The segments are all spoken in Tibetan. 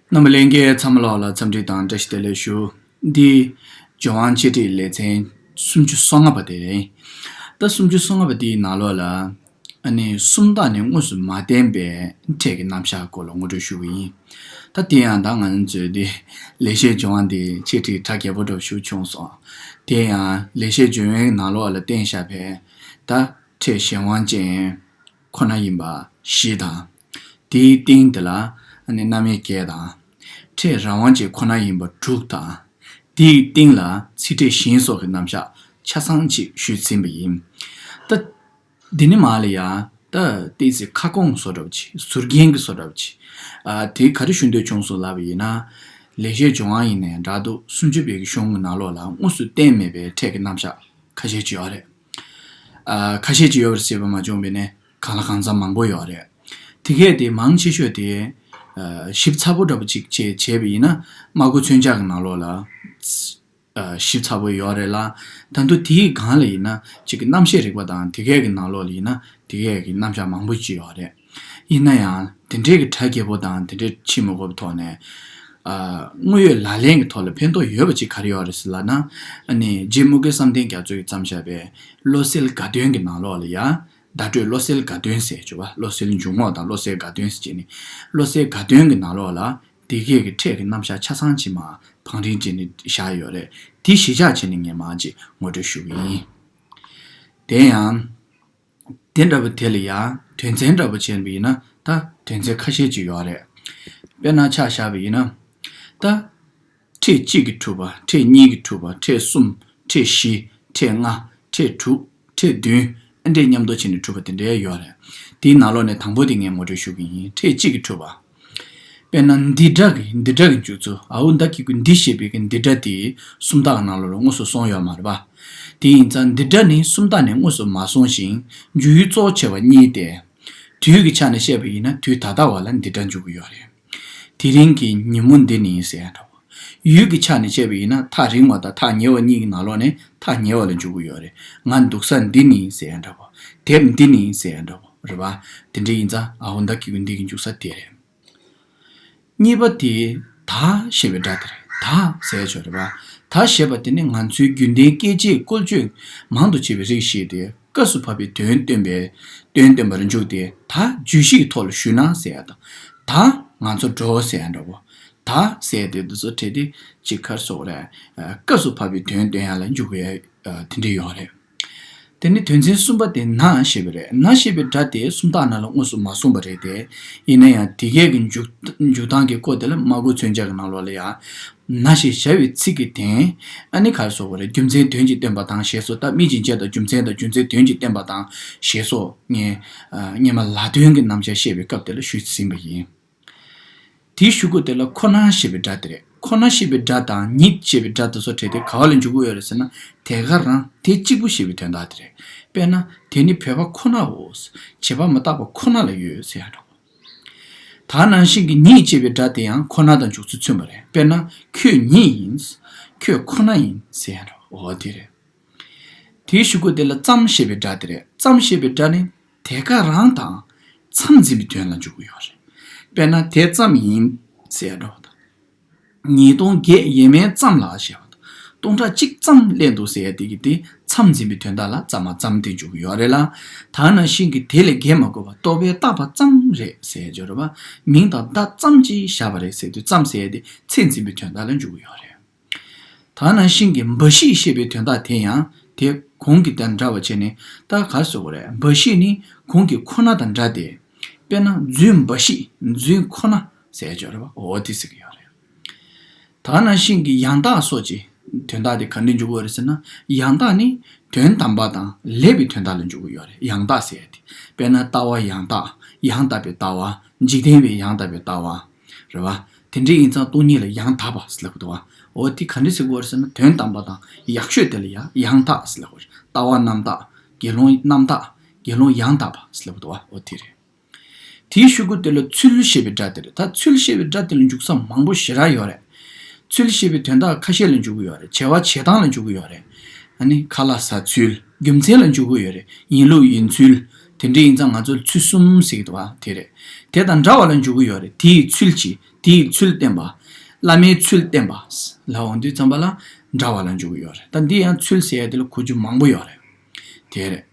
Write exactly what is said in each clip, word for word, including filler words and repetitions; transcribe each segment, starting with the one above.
རྣམ་པ་ལྷན་རྒྱས་ཚང་མ་ལོགས་ལ་འཚམས་འདྲི་དང་བཀྲ་ཤིས་བདེ་ལེགས་ཞུ། འདི་སྦྱོར་དབང་འཆད་ཁྲིད་ལེ་ཚན་སུམ་ཅུ་སོ་ལྔ་པ་དེ་རེད། ད་སུམ་ཅུ་སོ་ལྔ་པ་དེའི་ནང་ལོགས་ལ་ཨ་ནི་སུམ་རྟགས་ནི་དངོས་སུ་མ་བསྟན་པའི་ཕྲད་ཀྱི་རྣམ་གཞག་སྐོར་ལ་ངོ་སྤྲོད་ཞུ་གི་ཡིན། ད་དེ་ཡང་ད་ང་ཚོས་འདི་ལེགས་བཤད་སྦྱོར་དབང་འདི་འཆད་ཁྲིད་གྲ་རྒྱས་པོ་འདྲ་ཞུ་བྱུང་སོང་། དེ་ཡང་ལེགས་བཤད་སྦྱོར་དབང་གི་ནང་ལོགས་ལ་བསྟན་བཞག་པའི་ད་ཕྲད་གཞན་དབང་ཅན་ཁོ་ན་ཡིན་པ་བཞི་དང་། དེའི་སྟེང་དེ་ལ་ཨ་ནི་རྣམ་དབྱེ་བརྒྱད་དང་། ཕྲད་རང་དབང་ཅན་ཁོ་ན་ཡིན་པ་དྲུག་དང་། དེའི་སྟེང་ལ་ཚིག་ཕྲད་གཞན་སོགས་ཀྱི་རྣམ་གཞག་ཆ་ཚང་ཅིག་ཞུས་ཟིན་པ་ཡིན། ད་འདི་ནི་མ་ལ་ཡ་ད་ཏི་སི་ཁ་སྐོང་བཟོ་འདྲ་བ་ཅིག་ཟུར་རྒྱན་གྱི་བཟོ་འདྲ་བ་ཅིག་ཨ་དེ་ག་རེ་ཞུ་འདོད་བྱུང་སོང་ལབ་པ་ཡིན་ན། ལེགས་བཤད་ལྗོན་དབང་ཡིན་ནའི་འདྲ་འདུག་སུམ་ཅུ་པའི་གི་གཞུང་གི་ནང་ལོགས་ལ་དངོས་སུ་བསྟན་མེད་པའི་ཕྲད་ཀྱི་རྣམ་གཞག་ཁ་ཤས་ཅིག་ཡོད་རེད། ཨ་ཁ་ཤས་ཅིག་ཡོད་རེད་ཟེར་བ་མ་བྱུང་བས་ནས་གང་ལ་གང་འཚམ་མང་པོ་ཡོད་རེད། དེ་གས་དེ་མང་ཆེ་ཤོས་དེ་ཨ་ཞིབ་ཚགས་པོ་འདྲ་པོ་ཅིག་བྱས་བྱས་པ་ཡིན་ན་སྨྲ་སྒོ་མཚོན་ཆ་གི་ནང་ལོགས་ལ་ཨ་ཞིབ་ཚགས་པོ་ཡོད་རེད་ལ། ད་དུང་དེའི་སྒང་ལ་ཡིན་ན་ཅིག་གི་རྣམ་བཤད་རིག་པ་དང་དེ་གས་ཀྱི་ནང་ལོགས་ལ་ཡིན་ན་དེ་གས་ཀྱི་རྣམ་གཞག་མང་པོ་ཅིག་ཡོད་རེད། ཡིན་ན་ཡང་དེ་འདྲའི་གི་གྲ་རྒྱས་པོ་དང་དེ་འདྲའི་ཕྱིན་མི་དགོས་པའི་ཐོག་ནས། ཨ་དངོས་ཡོད་ལག་ལེན་གྱི་ཐོག་ལ་ཕན་ཐོགས་ཡོད་པ་ཅིག་ག་རེ་ཡོད་རེད་ཟེར་ལབ་ན། ཨ་ནི་རྗེ་དམུ་དགེ་བསམ་གཏན་རྒྱ་མཚོས་བརྩམས་བཞག་པའི་བློ་གསལ་དགའ་སྟོན་གྱི་ནང་ལོགས་ལ་ཡ། བརྡ་སྤྲོད་བློ་གསལ་དགའ་སྟོན་ཟེར་བྱུང་བ། བློ་གསལ་འཇུག་ངོགས་དང་བློ་གསལ་དགའ་སྟོན་ཟེར་བྱས་ནས། བློ་གསལ་དགའ་སྟོན་གྱི་ནང་ལོགས་ལ་དེ་གས་ཀྱི་ཕྲད་ཀྱི་རྣམ་གཞག་ཆ་ཚང་ཅིག་མར་བང་རིམ་བྱས་ནས་བཞག་ཡོད་རེད། དེ་གཞི་བཞག་བྱས་ནས་ངས་མར་ཅིག་ངོ་སྤྲོད་ཞུ་གི་ཡིན། དེ་ཡང་། དེ་འདྲ་བ་དེ་ལ་ཡང་དོན་ཚན་འདྲ་བ་བྱས་པ་ཡིན་ན་ད་དོན་ཚན་ཁ་ཤས་ཅིག་ཡོད་རེད། དཔེར་ན་ཆ་བཞག་པ་ཡིན་ན། ད། ཕྲད་གཅིག་གིས་གྲུབ་པ། ཕྲད་གཉིས་ཀྱིས་གྲུབ་པ། ཕྲད་གསུམ། ཕྲད་བཞི། ཕྲད་ལྔ། ཕྲད་དྲུག་ཕྲད་བདུན། ཨ་འདྲས་མཉམ་དུ་བྱས་ནས་གྲུབ་པ་དེ་འདྲའི་ཡོད་རེད། དེའི་ནང་ལོགས་ནས་དང་པོ་དེ་ངས་ངོ་སྤྲོད་ཞུ་གི་ཡིན། ཕྲད་གཅིག་གིས་གྲུབ་པ། དཔེར་ན་འདི་སྒྲ་གི་འདི་སྒྲ་གི་འཇུག་ཚུལ། ཨའུ་མདའ་གི་གུ་འདི་ཞེས་པའི་གི་འདི་སྒྲ་དེ་སུམ་རྟགས་ནང་ལོགས་ལ་དངོས་སུ་གསུངས་ཡོད་མ་རེད་པ། དེ་ཡིན་ཙང་འདི་སྒྲ་ནི་སུམ་རྟགས་ནས་དངོས་སུ་མ་གསུངས་ཤིང་འཇུག་ཡུལ་གཙོ་བོ་བྱས་པ་གཉིས་ཏེ། དུས་ཀྱི་ཆ་ནས་བཤད་པ་ཡིན་ན་དུས་ད་ལྟ་བ་ལ་འདི་སྒྲ་འཇུག་གི་ཡོད་རེད། དེ་རིང་གི་ཉིན་མོ་འདི་ནི་ཟེར་ཡ་འདྲ་བོ། ཡུལ་གྱི་ཆ་ནས་བཤད་པ་ཡིན་ན་ཐག་རིང་བ་དང་ཐག་ཉེ་བ་གཉིས་ཀྱི་ནང་ལོགས་ནས་ཐག་ཉེ་བ་ལ་འཇུག་གི་ཡོད་རེད། ང་འདུག་ས་འདི་ནི་ཟེར་ཡ་འདྲ་བོ། དེབ་འདི་ནི་ཟེར་ཡ་འདྲ་བོ་རེད་པ། དེ་འདྲ་ཡིན་ཙང་ཨའུ་མདའ་གི་གུ་འདི་གི་འཇུག་ས་དེ་རེད། གཉིས་པ་དེ་ད་ཞེས་པའི་སྒྲ་དེ་རེད། ད་ཟེར་ཆོག་རེད་པ། ད་ཞེས་པ་དེ་ནི་ང་ཚོའི་རྒྱུན་ལྡན་སྐད་ཆའི་བཀོལ་སྤྱོད་མང་དུ་བྱེད་པའི་རིགས་ཤིག་སྟེ། སྐབས་སུ་བབ་པའི་དོན་སྟོན་པའི་དོན་སྟོན་པར་འཇུག་སྟེ། ད་བརྗོད་གཞི་ཡི་ཐོག་ལ་ཞུས་ན་ཟེར་ཡ་དང་། ད་ང་ཚོ་འགྲོ་ཟེར་ཡ་འདྲ་བོ། ད་ཟེར་ཡ་དེ་འདི་ཚོ་བྲལ་ཏེ་ཅིག་ག་རེ་ཟེར་དགོས་རེད། སྐབས་སུ་བབ་པའི་དོན་སྟོན་ཡ་ལ་འཇུག་པའི་དེ་འདྲ་ཡོད་རེད། དེ་ནི་དོན་ཚན་གསུམ་པ་དེ་ན་ཞེས་པ་རེད། ན་ཞེས་པའི་སྒྲ་དེ་སུམ་རྟགས་ནང་ལ་དངོས་སུ་མ་གསུངས་པ་རེད་དེ། ཡིན་ན་ཡང་དེ་གས་ཀྱི་འཇུག་འཇུག་སྟངས་ཀྱི་སྐོར་དེ་ལ་སྨྲ་སྒོ་མཚོན་བྱ་གི་ནང་ལོགས་ལ་ཡང་། ན་ཞེས་བྱ་བའི་ཚིག་གི་དོན། ཨ་ནི་ག་རེ་ཟེར་དགོས་རེད། རྒྱུ་མཚན་དོན་གྱིས་བསྟན་པ་དང་ཞེས་སོགས། ད་དམིགས་ཀྱི་བྱ་དང་རྒྱུ་མཚན་དང་རྒྱུ་མཚན་དོན་གྱིས་བསྟན་པ་དང་ཞེས་སོགས་ངས་སྔོན་མ་ལ་དོན་གྱི་རྣམ་གཞག་བཤད་པའི་སྐབས་དེ་ལ་ཞུས་ཟིན་པ་ཡིན། དེའི་གཞུག་གུ་དེ་ལ་ཁོ་ན་ཞེས་པའི་སྒྲ་དེ་རེད། ཁོ་ན་ཞེས་པའི་སྒྲ་དང་ཉིད་ཅེས་པའི་སྒྲ་དེ་ཚོ་བྲལ་ཏེ་ག་བ་ལ་འཇུག་གི་ཡོད་རེད་ཟེར་ན། དེ་ག་རང་དེ་གཅིག་པུ་ཞེས་པའི་དོན་དག་དེ་རེད། དཔེར་ན་དེ་ནི་བོད་པ་ཁོ་ནའོ། བྱེད་པ་མི་རྟག་པ་ཁོ་ན་ལ་ཡོད་ཟེར་ཡ་འདྲ་བོ། ད་ནང་བཞིན་གྱི་ཉིད་ཅེས་པའི་སྒྲ་དེ་ཡང་ཁོ་ན་དང་འཇུག་ཚུལ་མཚོན་པ་རེད། དཔེར་ན་ཁྱོད་ཉིད་ཡིན། ཁྱོད་ཁོ་ན་ཡིན་ཟེར་ཡ་འདྲ་བོ། འོ་དེ་རེད། དེའི་གཞུག་གུ་དེ་ལ་ཙམ་ཞེས་པའི་སྒྲ་དེ་རེད། ཙམ་ཞེས་པའི་སྒྲ་ནི་དེ་ག་རང་དང་མཚམས་འཛིན་པའི་དོན་ལ་འཇུག་གི་ཡོད་རེད། དཔེར་ན་དེ་ཙམ་ཡིན་ཟེར་ཡ་འདྲ་བོ་དང་། ཉིས་སྟོང་བརྒྱད་ཡས་མས་ཙམ་ལ་ཞེས་པ་དང་། སྟོང་ཕྲག་གཅིག་ཙམ་ལེན་འདུག་ཟེར་ཡ་དེ་གི་དེ་མཚམས་འཛིན་པའི་དོན་དག་ལ་ཙམ་མ་ཙམ་དེ་འཇུག་གི་ཡོད་རེད་ལ། ད་ནང་བཞིན་གྱི་དེ་ལས་བརྒལ་མ་དགོས་པ་རྟོག་པས་བཏགས་པ་ཙམ་རེད་ཟེར་ཡ་འདྲ་བོ་རེད་པ། མིང་དང་བརྡ་ཙམ་གྱིས་བཞག་པ་རེད་ཟེར་དུས་ཙམ་ཟེར་ཡ་དེ་ཚད་འཛིན་པའི་དོན་དག་ལ་འཇུག་གི་ཡོད་རེད། ད་ནང་བཞིན་གྱི་འབའ་ཞིག་ཞེས་པའི་དོན་དག་དེ་ཡང་དེ་གོང་གི་དང་འདྲ་བ་བྱས་ནས། ད་ག་རེ་ཟེར་དགོས་རེད། འབའ་ཞིག་ནི་གོང་གི་ཁོ་ན་དང་འདྲ་སྟེ། དཔེར་ན་རྫུན་འབའ་ཞིག་རྫུན་ཁོ་ན་ཟེར་ཡ་ཅིག་ཡོད་རེད་པ། འོ་དེ་ཟེར་གྱི་ཡོད་རེད། ད་ནང་བཞིན་གྱི་ཡང་དག་སོགས་ཀྱི་དོན་དག་དེ་ག་འདྲ་འཇུག་དགོས་རེད་ཟེར་ན། ཡང་དག་ནི་དོན་དམ་པ་དང་ལེགས་པའི་དོན་དག་ལ་འཇུག་གི་ཡོད་རེད། ཡང་དག་ཟེར་ཡ་དེ། དཔེར་ན་ལྟ་བ་ཡང་དག་ཡང་དག་པའི་ལྟ་བ། འཇིག་རྟེན་པའི་ཡང་དག་པའི་ལྟ་བ། རེད་པ། དེ་འདྲ་ཡིན་ཙང་སྟོང་ཉིད་ལ་ཡང་དག་པ་ཟེར་ལབ་ཀྱི་འདུག་པ། འོ་དེ་ག་འདྲ་ཟེར་དགོས་རེད་ཟེར་ན། དོན་དམ་པ་དང་ཡག་ཤོས་དེ་ལ་ཡང་ཡང་དག་ཟེར་ལབ་དགོས་རེད། ལྟ་བ་རྣམ་དག་དགེ་སློང་རྣམ་དག་དགེ་སློང་ཡང་དག་པ་ཟེར་ལབ་ཀྱི་འདུག་པ། འོ་དེ་རེད། དེའི་གཞུག་གུ་དེ་ལ་ཚུལ་ཞེས་པའི་སྒྲ་དེ་རེད། ད་ཚུལ་ཞེས་པའི་སྒྲ་དེ་ལ་འཇུག་ས་མང་པོ་ཞེ་དྲག་ཡོད་རེད། ཚུལ་ཞེས་པའི་དོན་དག་ཁ་ཤས་ལ་འཇུག་གི་ཡོད་རེད། བྱ་བ་བྱེད་སྟངས་ལ་འཇུག་གི་ཡོད་རེད། ཨ་ནི་ཁ་ལག་ཟ་ཚུལ། རྒྱུ་མཚན་ལ་འཇུག་གི་ཡོད་རེད། ཡིན་ལུགས་ཡིན་ཚུལ། དེ་འདྲ་ཡིན་ཙང་ང་ཚོས་ཚུལ་གསུམ་ཟེར་གྱི་འདུག་པ། དེ་རེད། དེ་དང་འདྲ་བ་ལ་འཇུག་གི་ཡོད་རེད། དེ་ཡི་ཚུལ་གྱིས་ དེའི་ཚུལ་བསྟན་པ། བླ་མའི་ཚུལ་བསྟན་པ་ལ་འོང་དུས་ཙམ་པ་ལ་འདྲ་བ་ལ་འཇུག་གི་ཡོད་རེད། ད་འདི་ཡང་ཚུལ་ཟེར་ཡ་དེ་ལ་གོ་རྒྱུ་མང་པོ་ཡོད་རེད། དེ་རེད།